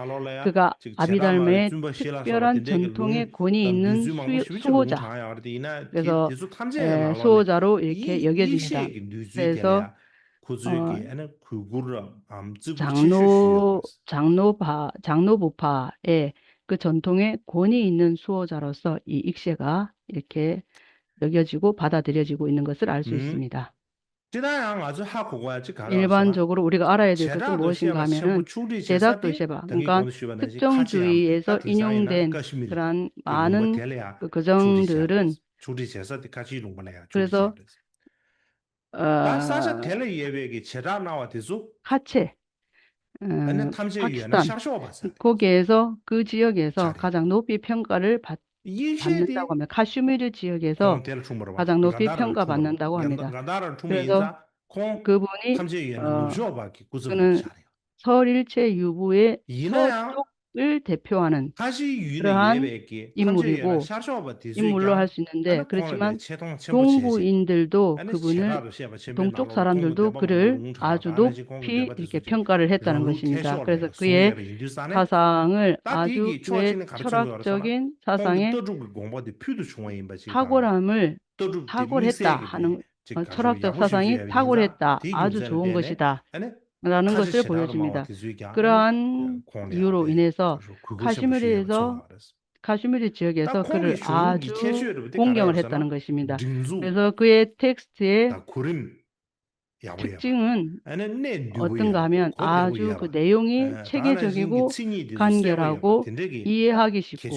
그가 아비달마의 특별한 전통의 권위 있는 수, 수호자, 그래서 에, 수호자로 이렇게 여겨집니다. 그래서 어, 장로 장로파 장로부파의 그 전통의 권위 있는 수호자로서 이 იქܫ가 이렇게 여겨지고 받아들여지고 있는 것을 알 수 있습니다. 일반적으로 우리가 알아야 될 것은 무엇인가 하면은 제작도 ཤེ་བ, 그러니까 특정주의에서 인용된 그러한 많은 그, 그 정들은 그래서 어, ཁ་ཆེ། ཨ་ནི་ཐམས་ཅད་ཡོད་ན་ཤར་ཕྱོགས་པ་ཟེར། ཕ་ཁི་སི་ཐན། ཁོ་གེ་སོ་ཀུ་ཅི་ཡོ་གེ་སོ་ཁ་ཅང་ནོ་པི་ཕིང་ཀ་རི་བ་ཡེ་ཤེས་དེ་ཁ་ཤི་མི་རི་ཅི་ཡོ་གེ་སོ་ཁོང་དེ་ལ་འཁྲུངས་པ་རེད་པ། ཁ་ཅང་ནོ་པི་ཕིང་ཀ་བ་ནན་ད་གོ་མི་ད། ག་ད་ར་འཁྲུངས་པ་ཡིན་ཙང་ཁོང་ཐམས་ཅད་ཡོད་ན་ནུབ་ཕྱོགས་པ་གི་སྐུ་ཚབ་ཆགས་རེད། 草履界유보의 ཡིན་ན་ཡང་། เอิร์ธเทพพิวานันท์그러한 인물이고 인물로 할 수 있는데 그렇지만 동부인들도 그분을 동쪽 사람들도 그를 아주 높이 이렇게 평가를 했다는 것입니다. 그래서 그의 사상을 아주 그의 철학적인 사상의 탁월함을 탁월했다 하는 어, 철학적 사상이 탁월했다. 아주 좋은 것이다. 라는 것을 보여줍니다. 그러한 이유로 인해서 카시미르에서 카시미르 지역에서 그를 아주 공경을 했다는 것입니다. 그래서 그의 텍스트의 특징은 어떤가 하면 아주 그 내용이 체계적이고 간결하고 이해하기 쉽고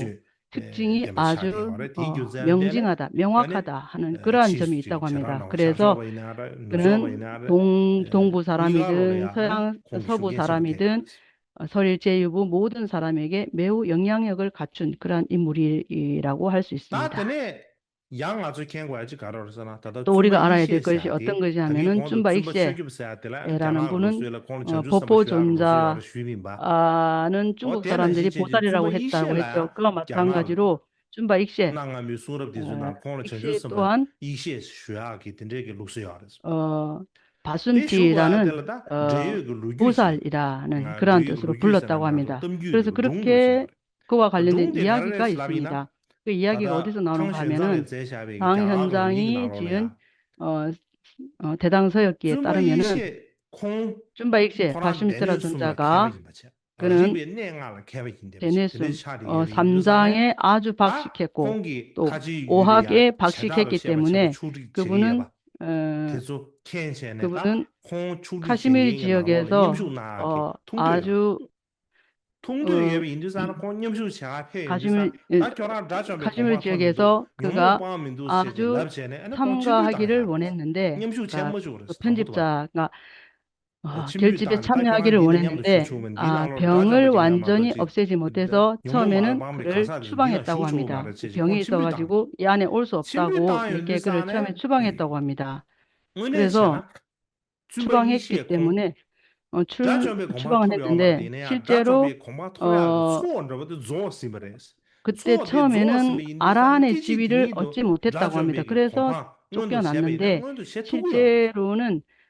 특징이 아주 어, 명징하다, 명확하다 하는 그러한 점이 있다고 합니다. 그래서 그는 동, 동부 사람이든 서양, 서부 사람이든 어, 서일 제유부 모든 사람에게 매우 영향력을 갖춘 그러한 인물이라고 할 수 있습니다. ཡང་ང་ཚོས་མཁྱེན་དགོས་ཡ་གཅིག་ག་རེ་རེད་ཟེར་ན། ད་ལྟ་ཏོ་རི་ཀ་ཨ་ར་ཡ་དེ་བཀོད་ཤིག་ཨོ་ཏང་གི་ཞག་ནི་ནི་བཙུན་པ་ཡིག་བཤད་ཨེ་ར་ནང་བུ་ནི་ཕོ་པོ་བྱོན་ཛ་ཨ་ནི་ཅུང་གོ་ས་ར་འདི་རི་བོ་ཏ་རི་ར་བོ་ཧེ་ཏ་བོ་ཧེ་ཏོ་ཀ་མ་ཚང་ག་ཅི་རོ་བཙུན་པ་ཡིག་བཤད་ཨེ་ཡིག་བཤད་ཏོ་ཨན་ཨོ་བ་སུན་ཏི་ར་ནི་ཨོ་བུ་ས་ལི་ར་ནི་ཁི་རང་དུ་སུ་རུ་བུ་ལ་ཏ་བ་མི་ད། 그래서 그렇게 그와 관련된 이야기가 있습니다. 그 이야기가 어디서 나오는가 하면은 당 현장이 지은 어, 어, 대당 서역기에 따르면은 쭌་ཡིག་ཤེ་བ་ཤུ་མི་ཏྲ་존자가 그는 대내수 어, 삼 장에 아주 박식했고 또 오학에 박식했기 때문에 그분은 어, 그분은 카시미르 지역에서 어, 아주 ཁ་ཤི་མིར་ཁ་ཤི་མིར་ཇི་ཡོ་གེ་སོ་ཁ་ཤི་མིར་ཇི་ཡོ་གེ་སོ་ཁོ་ག་ཨ་ཇུ་ཚམ་ག་ཧ་གི་རི་བོ་ནན་ནན་ཏེ་ཁོ་ཕན་ཇིབ་ཅ་ང་ཁྱེར་ཅི་པའི་ཆམ་ནི་ཧ་གི་རི་བོ་ནན་ནན་ཏེ་ཨ་བྱང་ངར་ཝན་ཇོ་ནི་ཨོབ་སེ་ཇི་མོ་ཏེ་སོ་ཚོ་མེ་ནན་ཁོ་རི་ཆུ་བང་ངེ་ཏག་བ་མི་ད་བྱང་ངེ་སོ་ག་ཅི་གུ་ཡ་ནེ་ཨོལ་སོ་ཨོབ་ཏག་གུ་ཡེ་ཀེ་ཁོ་རི་ཆུ་བང་ངེ་ཏག་བ་མི་ད། ཁོ་རི་སོ། 出版했기 때문에 어, 출, 출版했는데 실제로 어, 그때 처음에는 아란의 지위를 얻지 못했다고 합니다. 그래서 쫓겨났는데 실제로는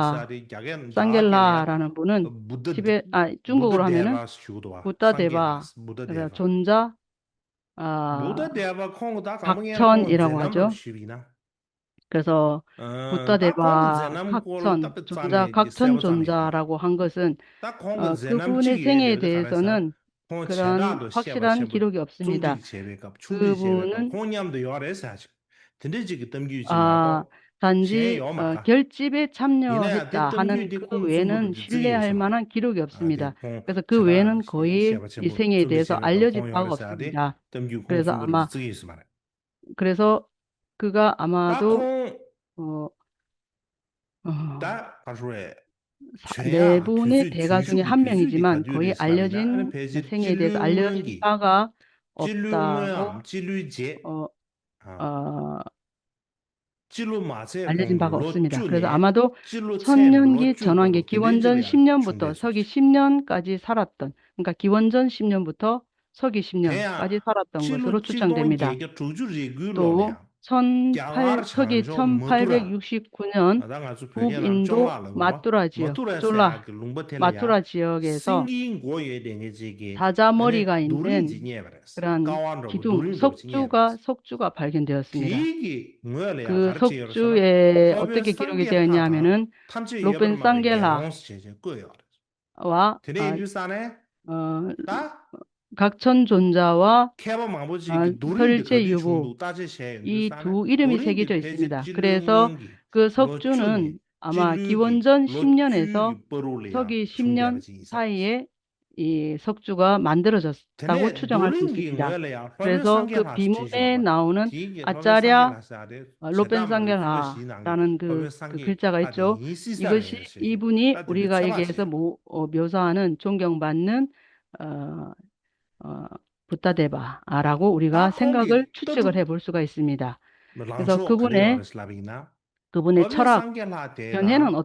ལ་སངྒེ་ལ་ར་ན་བུ་ནན་ཅི་བེ་ཨ་ཅུང་གོ་ར་མེ་ནན་བུ་ད་དེ་བ་ཇོན་ཛ་ཁག་ཆོན་ཨི་ར་བ་ཇོ། 그래서 어, 딱 ཁོང་མཛད་རྣམ་སྐོར་ད་དཔེ་རྩ་ནས་ཀྱི་གསལ་པོ་རྩ་ནས་ཀྱི། ད་ཁོང་གི་མཛད་རྣམ་གཅིག་ཡོད་རེད་ཟེར་ན། ཁོང་བྱེ་བྲག་ཏུ་བཤད་པ་ཆེན་པོ་བཅུ་དྲུག་བྱས་པའི་སྐབས་ཆུང་དུས་བྱས་པའི་སྐབས་ཁོང་མཉམ་དུ་ཡོད་རེད་ཟེར་ཅིག་དེ་འདྲ་ཅིག་གི་གཏམ་རྒྱུད་ཅིག་མ་གཏོགས་གཞན་ཡོད་མ་རེད། ད། ཡིན་ན་ཡང་དེ་གཏམ་རྒྱུད་དེ་ཁོང་ཚོ་མུ་མཐུད་བརྩི་གི་ཡོད་ཟེར་མ་རེད། ཁོང་བྱེ་བྲག་ཏུ་བཤད་པ་ཆེན་པོ་བཅུ་དྲུག་བྱས་པའི་སྐབས་ཆུང་དུས་བྱས་པའི་སྐབས་ཁོང་མཉམ་དུ་ཡོད་རེད་ཟེར་ཏེ་གཏམ་རྒྱུད་ཁོང་ཚོ་མུ་མཐུད་བརྩི་གི་ཡོད་ཟེར་མ་རེད། 그래서 그가 ད་아마도 ཁོང་어, ད་ག་རེ་ཟེར་དགོས་རེད། 네 분의 대가 중에 한 명이지만 거의 알려진, 생애에 대해서 알려진 바가 없다고, 어, 어, 알려진 바가 없습니다. 그래서 아마도 천년기, 전환기, 기원전 십 년부터 서기 십 년까지 살았던, 그러니까 기원전 십 년부터 서기 십 년까지 살았던 것으로 추정됩니다. 또 천, 서기 천팔백육십구 년 북인도 마뚜라 지역, 쫄라 마뚜라 지역에서 사자 머리가 있는 그러한 기둥, 석주가, 석주가 발견되었습니다. 그 석주에 어떻게 기록이 되어 있냐면은 로벤 쌍겔라 와 아, 어, 각천존자와 아, 설제 유부 이 두 이름이 새겨져 있습니다. 그래서 그 석주는 아마 기원전 십 년에서 서기 십 년 사이에 이 석주가 만들어졌다고 추정할 수 있습니다. 그래서 그 비문에 나오는 아짜랴 어, 로벤 쌍겔라라는 그, 그 글자가 있죠. 이것이 이분이 우리가 여기에서 뭐, 어, 묘사하는 존경받는 어, 어, 부타데바라고 우리가 생각을 추측을 해볼 수가 있습니다. 그래서 그분의 그분의 철학 변해는 어,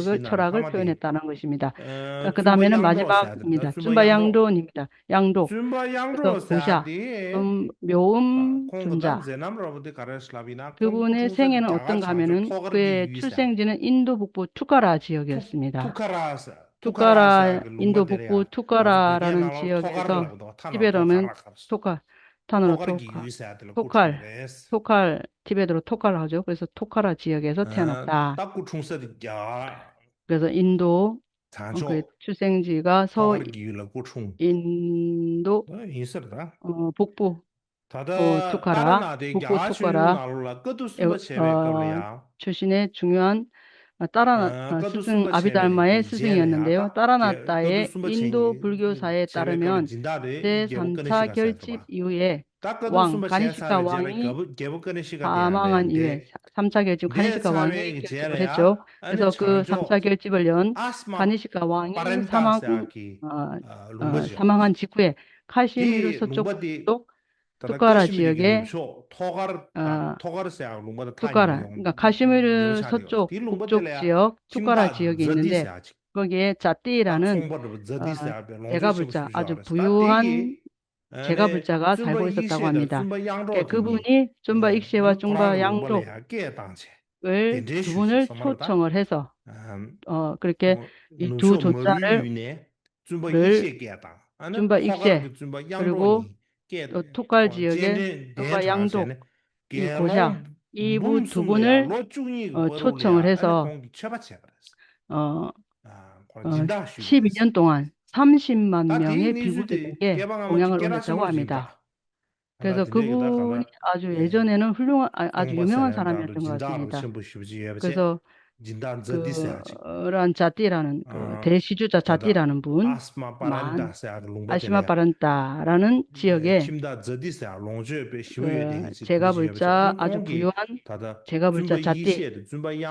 ཆོས་ལུགས་ཀྱི་ཆོས་རབ་ཀྱི་ཕྱོགས་ནས་ལྟ་སྟངས་ཤིག་ཡིན་པ། ཨ་ཀ་ད་མེད་ན་མ་ཇི་མ་ཡིན་པ། བཙུན་པ་དབྱངས་སྒྲོགས་ཡིན་པ། དབྱངས་སྒྲོགས། བཙུན་པ་དབྱངས་སྒྲོགས་ཟེར་ཡ་དེ། ཨམ་ཡོ་ཨམ་ཁོང་གི་བཙུན་ད་ཆ། མཛད་རྣམ་རབ་པོ་དེ་ག་རེ་ལབ་ཡིན་ན། 这部呢，宣言的어떤 가면은 그의 출생지는 인도 북부 ܬܘ་ܟ་라 지역이었습니다. ཐུ་ཁ་ར་ཟེར། ཐུ་ཁ་ར་ཟེར་ཡ་གི་ལུང་པ་དེ་རེད་ཡ། ཐུ་ཁ་ར་ཨིན་དོ་བུག་པུ་ཐུ་ཁ་ར་ར་ནང་ཅི་ཡོད་ཀྱི་ཐོ་ཁར་ལ་ཐི་བེད་རོ་མན་ཐོ་ཁར། ཐ་ན་རོ་ཐོ་ཁར། ཐོ་ཁར། ཐི་བེད་རོ་ཐོ་ཁར་ལ་ཧ་ཅོ། 그래서 ཐུ་ཁ་ར་ཅི་ཡོད་ཀྱི་སོ་ཐེ་ན་ད། ད་སྐུ་འཁྲུངས་ས་དེ་རྒྱ། 그래서 인도 ད་ཆོག་ཆུ་སེང་ཅི་ག་སོ་ཐོ་ཁར་གྱི་ཡུལ་ལ་སྐུ་འཁྲུངས། ཨིན་དོ་ཡིན་ཟེར་ད། བུག་པུ། ཐ་ད་ཨོ་ཐུ་ཁ་ར། ཏཱ་ར་ནཱ་ཐའི་བུག་པུ་རྒྱ་ཆེའི་ཐུ་ཁ་ར། ནང་ལོགས་ལ་བཀའ་བསྡུ་གསུམ་པ་བྱས་པའི་སྐབས་ལ་ཡང་། ཆུ་ཤིན་ནས་ཆུང་ཡོན། ཏཱ་ར་ནཱ་སྲིད་ཚང་ཨ་བྷི་དྷར་མ་ཡི་སྲིད་ཚང་ཡོད་ནི་འདེའོ། ཏཱ་ར་ནཱ་ཐའི་ཨིན་དོ་བུལ་གྱོ་ས་ཡའི་ཏཱ་ར་མེ་ཨོན། ཏེ་ས་མཚམས་རྒྱལ་སྤྱི་ཡུལ་ཡེ། ཝང་ཀ་ནི་ཤི་ཀ་ཝང་ཡི། ཨ་མ་ངན་ཡུལ་ཡེ། ས་མཚམས་རྒྱལ་སྤྱི་ཀ་ནི་ཤི་ཀ་ཝང་ཡི་རྒྱལ་སྤྱི་རེད་ཅོ། ཨེ་སོ་ཀུ་ས་མཚམས་རྒྱལ་སྤྱི་བ་ལོན་ཀ་ནི་ཤི་ཀ་ཝང་ཡི་ས་མང་ས་མང་ངན་ཅི་ཀུ་ཡེ་ཁ་ཤི་མི་རུ་སོ་ཅོག་ཏོག་ཐུ་ཀ་ར་ཅི་ཡོད་ཀྱི། ཐུ་ཀ་ར། ཁ་ཤི་མི་རུ་སོ་ཅོག་ཕུག་ཅོག་ཅི་ཡོད་ཐུ་ཀ་ར་ཅི་ཡོད་ཀྱི་ནི་འདི། ཁོ་གི་ཅ་ཏི་ར་ནི། རྒྱལ་ཁབ་བུ་ཅ་ཨ་ཅུ་བུ་ཡུ་ཨན། རྒྱལ་ཁབ་བུ་ཅ་ག་ཚ་ཁོ་ཡི་ས་ཏ་ཀ་མི་ད། རྒྱལ་ཁབ་བུ་ནི་བཙུན་པ་ཡེ་ཤེས་པ་བཙུན་པ་དབྱངས་སྒྲོགས། ཨོལ་དུ་བུ་ནི་ཚོ་ཆང་རེ་སོ། ཨོ་ཀྲི་ཀེ་ཡི་དུ་ཚོ་ཚ་རེ། བཙུན་པ་ཡེ་ཤེས་སྐད་དང་། བཙུན་པ་ཡེ་ཤེས། བཙུན་པ་དབྱངས་སྒྲོགས་ཀྱི་སྐད། ཐུགས་ཀར་ཅི་ཡོད་ཀྱི་ཐུགས་ཀ་དབྱངས་སྒྲོགས་ཀྱི་གོ་ཤ། ཡི་བུ་དུ་བུ་ནི་ཚོ་ཆང་རེ་སོ། ཆིབས་ཡོན་དུང་ཨན་སམ་ཤིམ་མ་མྱོང་ངེ་བི་གུ་དེ་ལས་ཀྱི་ཀོང་ཡང་རོ་ལ་བྱ་བ་མི་ད། 그래서 그분이 아주 예전에는 훌륭한 아- 아주 유명한 사람이었던 것 같습니다. 그래서 སྦྱིན་བདག་མཛད་འདི་ཟེར་ཡག་ཅིག་ར་ཛ་ཏི་ར་ནི་དེ་ཤི་ཅུ་ཛ་ཛ་ཏི་ར་ནི་བུན་ཨ་སི་མ་པ་ར་ནི་ད་ཟེར་ཡག་གི་ལུང་པ་དེ་ལ་ཡང་ཨ་སི་མ་པ་ར་ནི་ད་ར་ནི་ཅི་ཡོད་ཀྱི། ཁྱིམ་བདག་ཛ་ཏི་ཟེར་ཡག་ལོངས་སྤྱོད་པའི་ཞི་བ་ཡོད་དེ་ཡིན་ཟེར་ཇེ་ག་བུ་ཅ་ཨ་ཅུ་བུ་ཡོན་ད་ལྟ་ཇེ་ག་བུ་ཅ་ཛ་ཏི་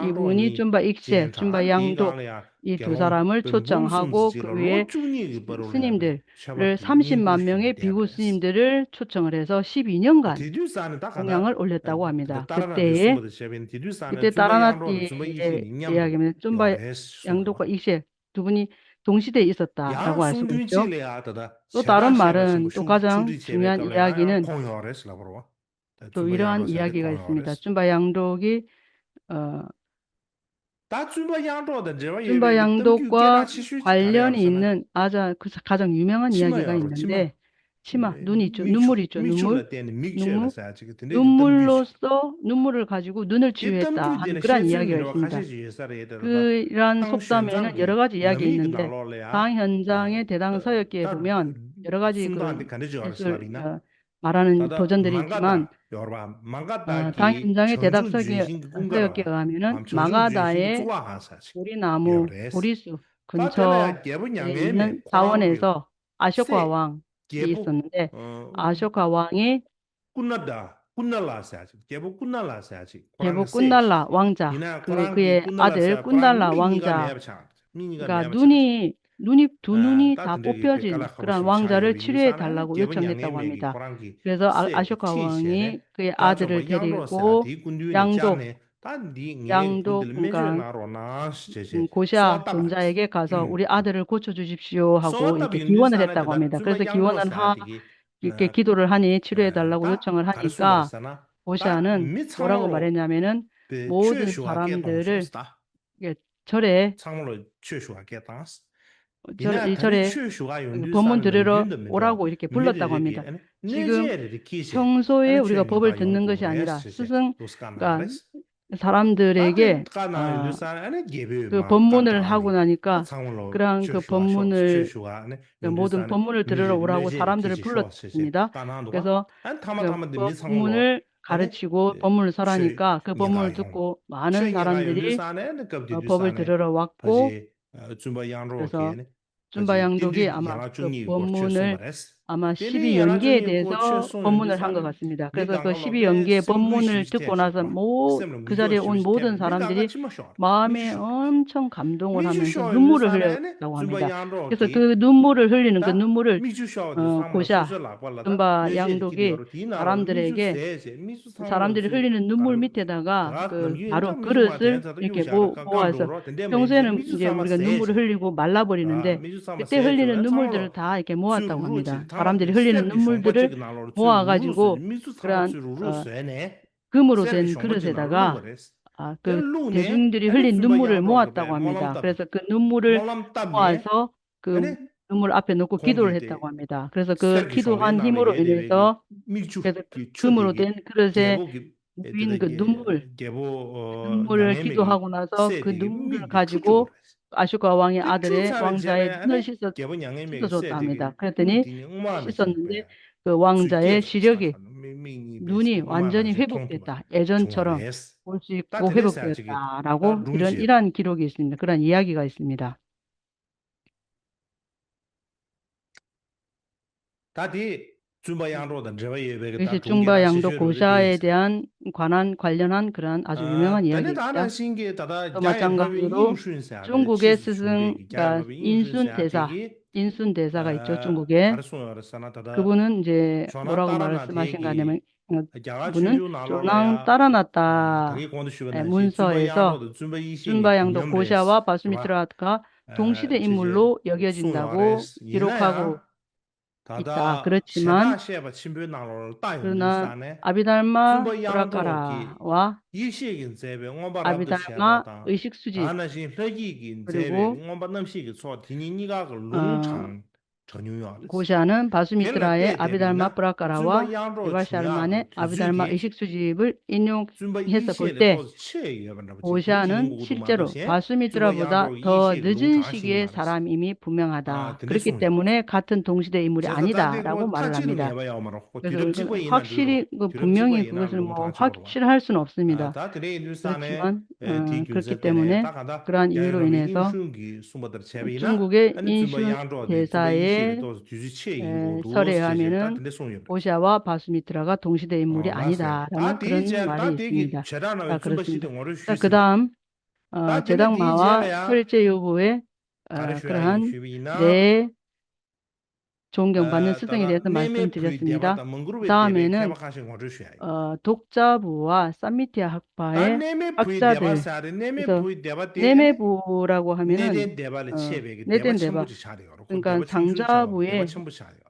ཡི་བུ་ནི་བཙུན་པ་ཡེ་ཤེས་བཙུན་པ་དབྱངས་སྒྲོགས། ཡི་དུ་ས་ར་མར་ཚོ་ཅང་ཧ་གོ་ཁུ་ཡེ་སི་ནིམ་དེ་རེ་སམ་ཤིམ་མ་མྱོང་ངེ་བི་གུ་སིམ་དེ་རེ་ཚོ་ཅང་རེ་སོ་ཤི་བི་ཉང་ག་ཁོང་ཡང་ཨོ་ལེ་ཏ་བ་མི་ད་དེ་དེ་དེ་ཏ་ར་ན་ཏི་ཡ་གི་མི་བཙུན་པ་ཡང་འདུག་པ་ཡེ་ཤེས་དུ་བུ་ནི་དུང་ཤི་དེ་ཡི་ས་ཏ་ཏ་བ་སུ་ཅོ། ཏོ་ཏ་ར་མ་རན་ཏོ་ཀ་ཅང་ཆུང་ཡང་ཡ་གི་ནན། ད་또 བཙུན་པ་དབྱངས་སྒྲོགས་ཟེར་དེ་གོ་མྱོང་རེད། བཙུན་པ་དབྱངས་སྒྲོགས་ཀྱི་ཨ། ད་བཙུན་པ་དབྱངས་སྒྲོགས་དང་འབྲེལ་བ་ཡོད་པའི་གཏམ་རྒྱུད་སྐད་གྲགས་ཆེ་ཤོས་ཅིག་ག་རེ་ཡོད་ཟེར་ན། ཨ་ཅག་ཁ་ཅང་ཡུ་མེ་ང་ནི་ཡ་གི་ག་ཡིན་ནམ་དེ། མཆི་མ་འདུ་ནི་ཆུ་ནུ་མུ་རི་ཆུ་ནུ་མུ་མིག་ཆུ་ལ་བརྟེན་ནས་མིག་ཆུ་ལ་ཟེར་ཡ་ཅིག་གི་དེ་འདྲའི་གི་གཏམ་རྒྱུད་ཅིག་ལོ་སོ་ནུ་མུ་རི་ཁ་ཅིག་གུ་འདུ་ནི་ཆུ་ཡོད་ད་ཧ་ནི་གི་ར་ནི་ཡ་གི་ཡོད་ཟིན་ད། ཀི་རན་སོག་ཙམ་མེད་ན་ཡོ་ར་ག་ཅི་ཡ་གི་ཡིན་ནམ་དེ། ད་ཧན་ཛ་ངའི་དེ་དང་ས་ཡོད་ཀེ་བུ་མེ་ཨན་ཡོ་ར་ག་ཅི་གི་ཨ་མ་ར་ནི་ཐོ་ཅན་དེ་རིག་ཅི་མན། ཡོར་བ་མ་ག་དྷ་ད་ཡིན་ཙང་ངས་དེ་དག་ས་གི་ས་ཡོ་ཀེ་ག་མིན་ན་མ་ག་དྷ་ཡེ་བུ་རི་ནག་མོ་བུ་རི་སུ་ཁུན་ཚོ་ཡིན་ས་བོ་ནས་སོ་ཨ་ཤོ་ཀ་ཝང་ཡིན་སོ་ནས་ཨ་ཤོ་ཀ་ཝང་ངི་ཀུ་ན་ད་ཀུ་ན་ལ་ཟེར་ཅིག་རྒྱལ་པོ་ཀུ་ན་ལ་ཟེར་ཅིག་རྒྱལ་པོ་ཀུ་ན་ལ་ཝང་ཛ་ཁུ་ཁུ་ཡེ་ཨ་དེར་ཀུ་ན་ལ་ཝང་ཛ་ག་དུ་ནི་ལུ་ནི་དུ་ནུ་ནི་ད་པོ་པེར་ཅིག་ཁོ་རང་དབང་རྩ་རེ་ཕྱི་རོལ་ཐར་ལ་གོ་ཡོད་ཆང་ངེ་ལྟ་བ་མི་ད། རེ་ཟོ་ཨ་ཤོ་ཁ་དབང་ངེ་ཁོའི་ཨ་དེ་རེ་ཐེ་རེ་གོ་དབྱངས་སྒྲོགས་དབྱངས་སྒྲོགས་ཀུན་གང་གོ་ཤ་དོན་ཛ་ཡེ་གེ་ག་ཟོ་འུ་རི་ཨ་དེ་རེ་གོ་ཆོ་ཆོ་ཞིབ་ཤིའོ་ཧ་གོ་ཡི་གེ་གི་བོ་ན་རེ་ལྟ་བ་མི་ད། རེ་ཟོ་གི་བོ་ན་ཧ་ཡི་གེ་ཁི་དོ་རེ་ཧ་ནི་ཕྱི་རོལ་ཐར་ལ་གོ་ཡོད་ཆང་ཧ་ནི་ཀ་གོ་ཤ་ནི་གོ་ར་གོ་མ་རེ་ཉ་མེ་ནི་མོ་དེ་ས་རམ་དེ་རེ། ཡ། ཆོ་རེ། ཚང་མ་ལ་ཆོས་ཞུ་བ་སྐད་བཏང་། ཆོ་རེ་ཆོ་རེ། བུ་མོ་འདི་རེ་རོ་འོ་ར་གོ་ཡི་གེ་བུ་ལ་བཏགས་པ་མི་འདྲ། གཅིག་གི་ཁྱོང་སོ་ཡེ་འུ་རི་ག་བོ་བེ་ཏི་ནང་ག་ཤ་ནི་ར་སི་སང་ག་ས་རམ་འདི་རེ་གེ་གི་བུ་མོ་ནི་ཧ་གོ་ན་ནི་ཀ་ཀི་རང་གི་བུ་མོ་ནི་ཡང་བོ་དུ་བུ་མོ་ནི་དེ་རེ་རོ་འོ་ར་གོ་ས་རམ་འདི་རེ་བུ་ལ་བཏགས་མི་འདྲ། ག་ས་གི་བུ་མོ་ནི། ག་རེ་བྱེད་གོ་བུ་མོ་ལ་ས་ར་ནི་ཀ་ཁོས་བུ་མོ་ལ་ཐུག་གོ་མ་ནི་ས་ར་འདི་རི། ཁོས་བུ་མོ་དེ་རི་ར་བག་གོ། བཙུན་པ་དབྱངས་སྒྲོགས་ཀྱིས་ཨ་མ་ཁོས་བུ་མོ་ནི་ཨ་མ་ཤི་བི་ཡོན་གྱི་དེ་ཚོ་བུ་མོ་ལ་ཧང་ག་ག་སི་མི་ད། ཁོས་ཁོས་ཤི་བི་ཡོན་གྱི་བུ་མོ་ནི་ཐུག་གོ་ན་ས་མོ་ཁོས་ས་རེ་འོན་བོ་དོན་ས་ར་འདི་རི། མ་མེ་ཨོམ་ཆང་གམ་དུང་ངོ་ལ་མེ་ཆང་ནུ་མུ་རི་ཧི་རི་ལ་བ་མི་ད། ཁོས་ཁོས་ནུ་མུ་རི་ཧི་རི་ནི་ཁོས་ནུ་མུ་རི་གོ་ཤ། བཙུན་པ་དབྱངས་སྒྲོགས་ཀྱིས་ས་རམ་འདི་རི་གེ་ས་རམ་འདི་རི་ཧི་རི་ནི་ནུ་མུར་མི་དེ་དང་ག་ག་རོ་གུ་རུ་སིར་ནི་གེ་བོ་བོ་བ་ས་ཁྱོང་སེ་ནི་གེ་འུ་རི་ག་ནུ་མུར་ཧི་རི་གོ་བ་ལ་བོ་རི་ནི་འདི་གེ་ཏེ་ཧི་རི་ནི་ནུ་མུར་འདི་རི་ད་གེ་མོ་བ་ཏ་བ་མི་ད། ས་རམ་འདི་རི་ཧི་རི་ནི་ནུ་མུར་འདི་རི་མོ་བ་ག་ཅི་གོ་ག་ར་གུ་མུ་རུ་ཏེན་གུ་རུ་སེ་ད་ག་ག་དེ་རིང་འདི་རི་ཧི་རི་ནུ་མུར་མོ་བ་ཏ་བ་མི་ད། ཁོས་ཁོས་ནུ་མུར་མོ་བ་ས་གི་ནུ་མུར་ཨ་ཕེ་ནོ་ཀོ་ཀི་དོ་རེ་ཏ་བ་མེ་ད། ཁོས་ཁོས་ཀི་དོ་ཧན་ཧི་མུ་རོ་ཨེ་ནེ་སོ། ཁོས་ཁོས་ཁུ་མུ་རོ་ཏེན་ཁུ་རེ་སེ་ཝིན་གི་དུ་མུར་དུ་མུར་ཀི་དོ་ཧ་གོ་ན་སོ་ཁོས་དུ་མུར་ཁ་ཅིག་གོ་ཨ་ཤོ་ཀ་ཝང་ངི་ཨ་དེ་རེ་ཝང་ཛ་ཡེ་ནི་ཤི་སོ་ཤི་སོ་སོ་ཏ་མེ་ད། ཁོས་དེ་ནི་ཤི་སོ་ནི་ཁོས་ཝང་ཛ་ཡེ་ཤི་ར་གི་དུ་ནི་ཝན་ཇ་ནི་ཧེ་བུག་ཏེ་ད་ཨེ་ཇོན་ཆོ་རོ་ཨོ་ཤི་ཀོ་ཧེ་བུག་ཏེ་ད་ར་གོ་ཨི་རན་ཨི་རན་ཁི་རོ་གི་སི་མི་ད། ཁོ་རང་ཡ་གི་ག་སི་མི་ད། ད་དེ་བཙུན་པ་དབྱངས་སྒྲོགས་དང་འབྲེལ་བ་ཡོད་པའི་གི་ད་སྒྲུང་སྐད་གྲགས་ཆེ་ཤོས་རེད་དེ། བཙུན་པ་དབྱངས་སྒྲོགས་གོ་ཤ་ཡེ་དེ་ཨན་ཁ་ནན་ཁ་ལ་ནན་ཁི་རན་ཨ་ཟུ་ཡུ་མེ་ང་ཉེ་ཡ་གི་ད་ད་ནང་བཞིན་གི་ད་ད་མ་ཅང་ག་ཧུ་རོ་ཅུང་གུ་གེ་སི་སིང་ག་ཨིན་སུན་དེ་ས་ཨིན་སུན་དེ་ས་ག་ཡི་ཅོ་ཅུང་གུ་གེ་གི་བུ་ནན་ཇེ་མོ་ར་གོ་མ་ར་སི་མ་ཤིང་ག་ནེ་མ་བུ་ནན་ཇོ་ནང་ཏ་ར་ན་ཏ་མུན་སོ་ཨེ་སོ། བཙུན་པ་དབྱངས་སྒྲོགས་གོ་ཤ་བ་བ་སུ་མི་ཏྲ་ཀ་ཐོང་ཤི་དེ་ཨི་མུ་ལོ་ཡ་གྱ་ཇིན་ད་གོ་ཧི་རོ་ཁ་གོ་ཨི་ཏ་ཀ་ར་ཆི་མན་ཀུ་ན་ཨ་བི་དྷར་མ་པུ་ར་ཀ་ར་བ་ཨ་བི་དྷར་མ་ཨི་ཤིག་སུ་ཅི་རི་གོ། གོ་ཤ་ནི་བ་སུ་མི་ཏྲ་ཡེ་ཨ་བི་དྷར་མ་པུ་ར་ཀ་ར་བ་རི་བ་ཤར་མ་ནེ་ཨ་བི་དྷར་མ་ཨི་ཤིག་སུ་ཅི་བུ་ཨི་ཉོ་ཧེ་ས་གོ་ཏེ། གོ་ཤ་ནི་ཤིལ་ཅ་རུ་བ་སུ་མི་ཏྲ་བུ་ད་ཐོ་དི་ཇིན་ཤི་གེ་ས་ར་མི་མི་བུ་མེ་ང་ད་ཀྲི་ཀི་ཏེ་མུ་ནེ་ཁ་ཐུན་ཐུང་ཤི་དེ་ཨི་མུ་རི་ཨ་ནི་ད་ར་གོ་མ་ར་མི་ད། ཧག་ཤི་རི་གོ་བུ་མེ་ང་གི་གོ་ཤི་རི་མོ་ཧག་ཤི་ར་ཧར་སུ་ནོབ་སི་མི་ད། ཀྲི་ཀི་ཏེ་མུ་ནེ་ཀྲ་ན་ཡུ་རུ་ཨི་ནེ་སོ། ཅུང་གུ་གེ་ཨིན་ཤུ་དེ་ས་ཡེ། སོ་རེ་ཨ་མེ་ནན། གོ་ཤ་བ་བ་སུ་མི་ཏྲ་ག་ཐོང་ཤི་དེ་ཨི་མུ་རི་ཨ་ནི་ད་ར་ན་ཀྲ་ན་མ་རི་སི་མི་ད། ད་ཀྲ་ན་ད་ཀྲ་ན་ད་ཀྲ་ན། ཨ་བྱེད་སྟངས་མ་བ་ཁོ་རེ་ཅེ་ཡོད་གོ་བས། ཨ་ཁོ་རང་དེ་བྱུང་ཀྱང་བ་ནི་སི་ཙང་གི་རེད་དམ་མ་སི་ཙང་དེ་རེད་དམ་མ་སི་ཙང་དེ་རེད་དམ་མ་ད་མེད་ན། ཨ་དོག་ཅ་བུ་བ་ས་མི་ཐེ་ཧག་པ་ཨེ་ཨག་ཅ་དེ་ནེ་མེ་བུའི་སྡེ་པ་ཟེར་ནེ་མེ་བུའི་སྡེ་པ་དེ་ནེ་མེ་བུ་ར་གོ་ཧ་མེད་ན་གནས་བརྟན་སྡེ་པ་ལ་ཆེ་བའི་གནས་བརྟན་སྡེ་པ་ཆེན་པོ་ཅིག་ཆགས་རེད་ཡོད་རོ་ཁོ་སྡེ་པ་ཆེན་པོ་ཅིག་ཆགས་ཡོད་སྡེ་པ་ཆེན་པོ་ཆགས་ཡོད།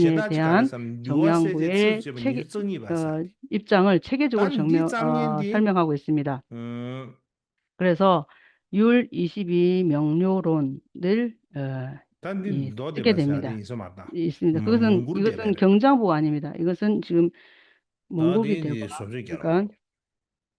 부분에 대한 정양부의 체계, 어, 입장을 체계적으로 정면, 어, 설명하고 있습니다. 그래서 율 이십 이 명료론을, 어, 이, 쓰게 됩니다. 있습니다. 그것은, 이것은 경장부가 아닙니다. 이것은 지금 몽국이 되고, 그러니까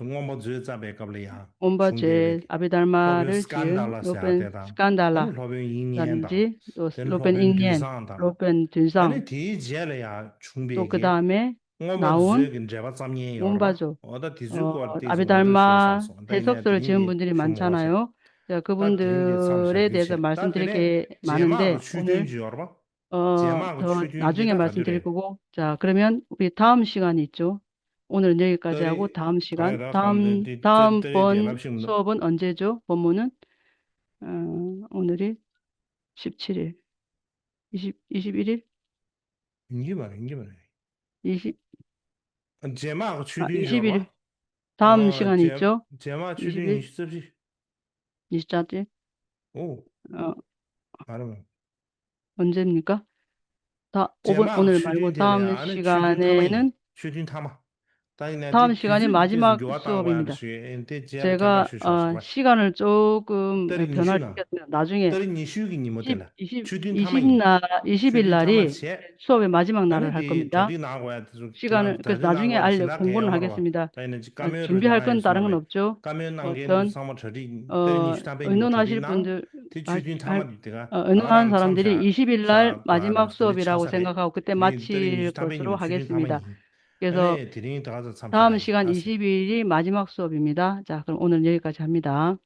ཚོ་མངོན་པ་མཛོད་བརྩམས་པའི་སྐབས་ལ་ཡང་མངོན་པ་བྱུང་བསྡད་པའི་མཛོད། ཨ་བི་དྷརྨ་སློབ་དཔོན་རེ་ཞིག་སྐན་དཱ་ལ་སློབ་ཟེར་ཡ་དཔོན་དེ་དང་། སྐན་དཱ་ལ། ཨ་ནི་སློབ་དཔོན་དབྱིག་ད་གཉེན་རིན་དང་། པོ་དེ་ནི་སློབ་དཔོན་དབྱིག་གཉེན། བཟང་དང་། སློབ་དཔོན་དུས་ཨ་བཟང་། ནི་དེའི་རྗེས་ལ་ཡང་བྱུང་བའི་དོ་ཀི་གི་དཱ་མེ། མངོན་པ་ནའོན། མཛོད་ཀྱི་འགྲེལ་པ་བརྩམས་མཁན་ཡོད་མངོན་པ་རེད་པ། ཚོ། འོ་ད་དེ་ཚོའི་སྐོར་ཨ་དེ་བི་ཚོ་དྷརྨ། ངོ་སྤྲོད་ཞུས་སོང་། ད་ཐེ་ཡིན་ནའི་ཚོགས་དེ་ཚོར་རིང་བྱེད་པོ་འདི་རིགས་མ་ཆགས་ན་ཡོང་། ཡ་ཀི་པོན་དུ་རེད་དེ་ཚོ་མར་སེམས་དེ་རིགས་ཀྱི་མ་ནན་དེ། ཨ་ནི། ཨ་ད་རྗེས་མ་གི་ཆོས་ཐུན་ཅིག་ཡོད་རེད་པ། རྗེས་མ་གི་ཆོས་ཐུན་དེ་ད་ག་དུས་རེད། 자, 그러면 우리 다음 시간이 있죠. 오늘 여기까지 하고 다음 시간, 다음, 다음번 수업은 언제죠? 본문은? 어, 오늘이 십칠 일, 이십, 이십일 일? ཡིན་གྱི་མ་རེད། ཡིན་གྱི་མ་རེད། 이십, རྗེས་མ་གི་ཆོས་ཐུན་ཡོད་པ། ཨ། རྗེས་མ་ཆོས་ཐུན་ཉི་ཤུ་རྩ་བཞི། ཉི་ཤུ་རྩ་བཞི། ཨོ། ཨ། ང་རང་། 언제입니까? ད་ཨོ་བོ་ཨོ་ནེ་མ་རེད་གོ། 다음 시간에는 ཆོས་ཐུན་མཐའ་མ། ད་ཡིན་ན་다음 시간이 마지막 수업입니다. 제가 어, 시간을 조금 변화를 시켰습니다. 나중에 ཏ་རིག་ཉི་ཤུ་གི་ཉིན་མོ་དེ་ལ་ཆོས་ཐུན་མཐའ་མ་ཡིན། 날, 이십 일 날이 수업의 마지막 날을 할 겁니다. 시간을 그래서 나중에 알려 공고는 하겠습니다. 준비할 건 다른 건 없죠. 어떤 어, 의논하실 분들, 아, 아, 어, 의논하는 사람들이 이십 일 날 마지막 수업이라고 생각하고 그때 마칠 것으로 하겠습니다. 그래서 다음 시간 이십 일이 마지막 수업입니다. 자, 그럼 오늘 여기까지 합니다.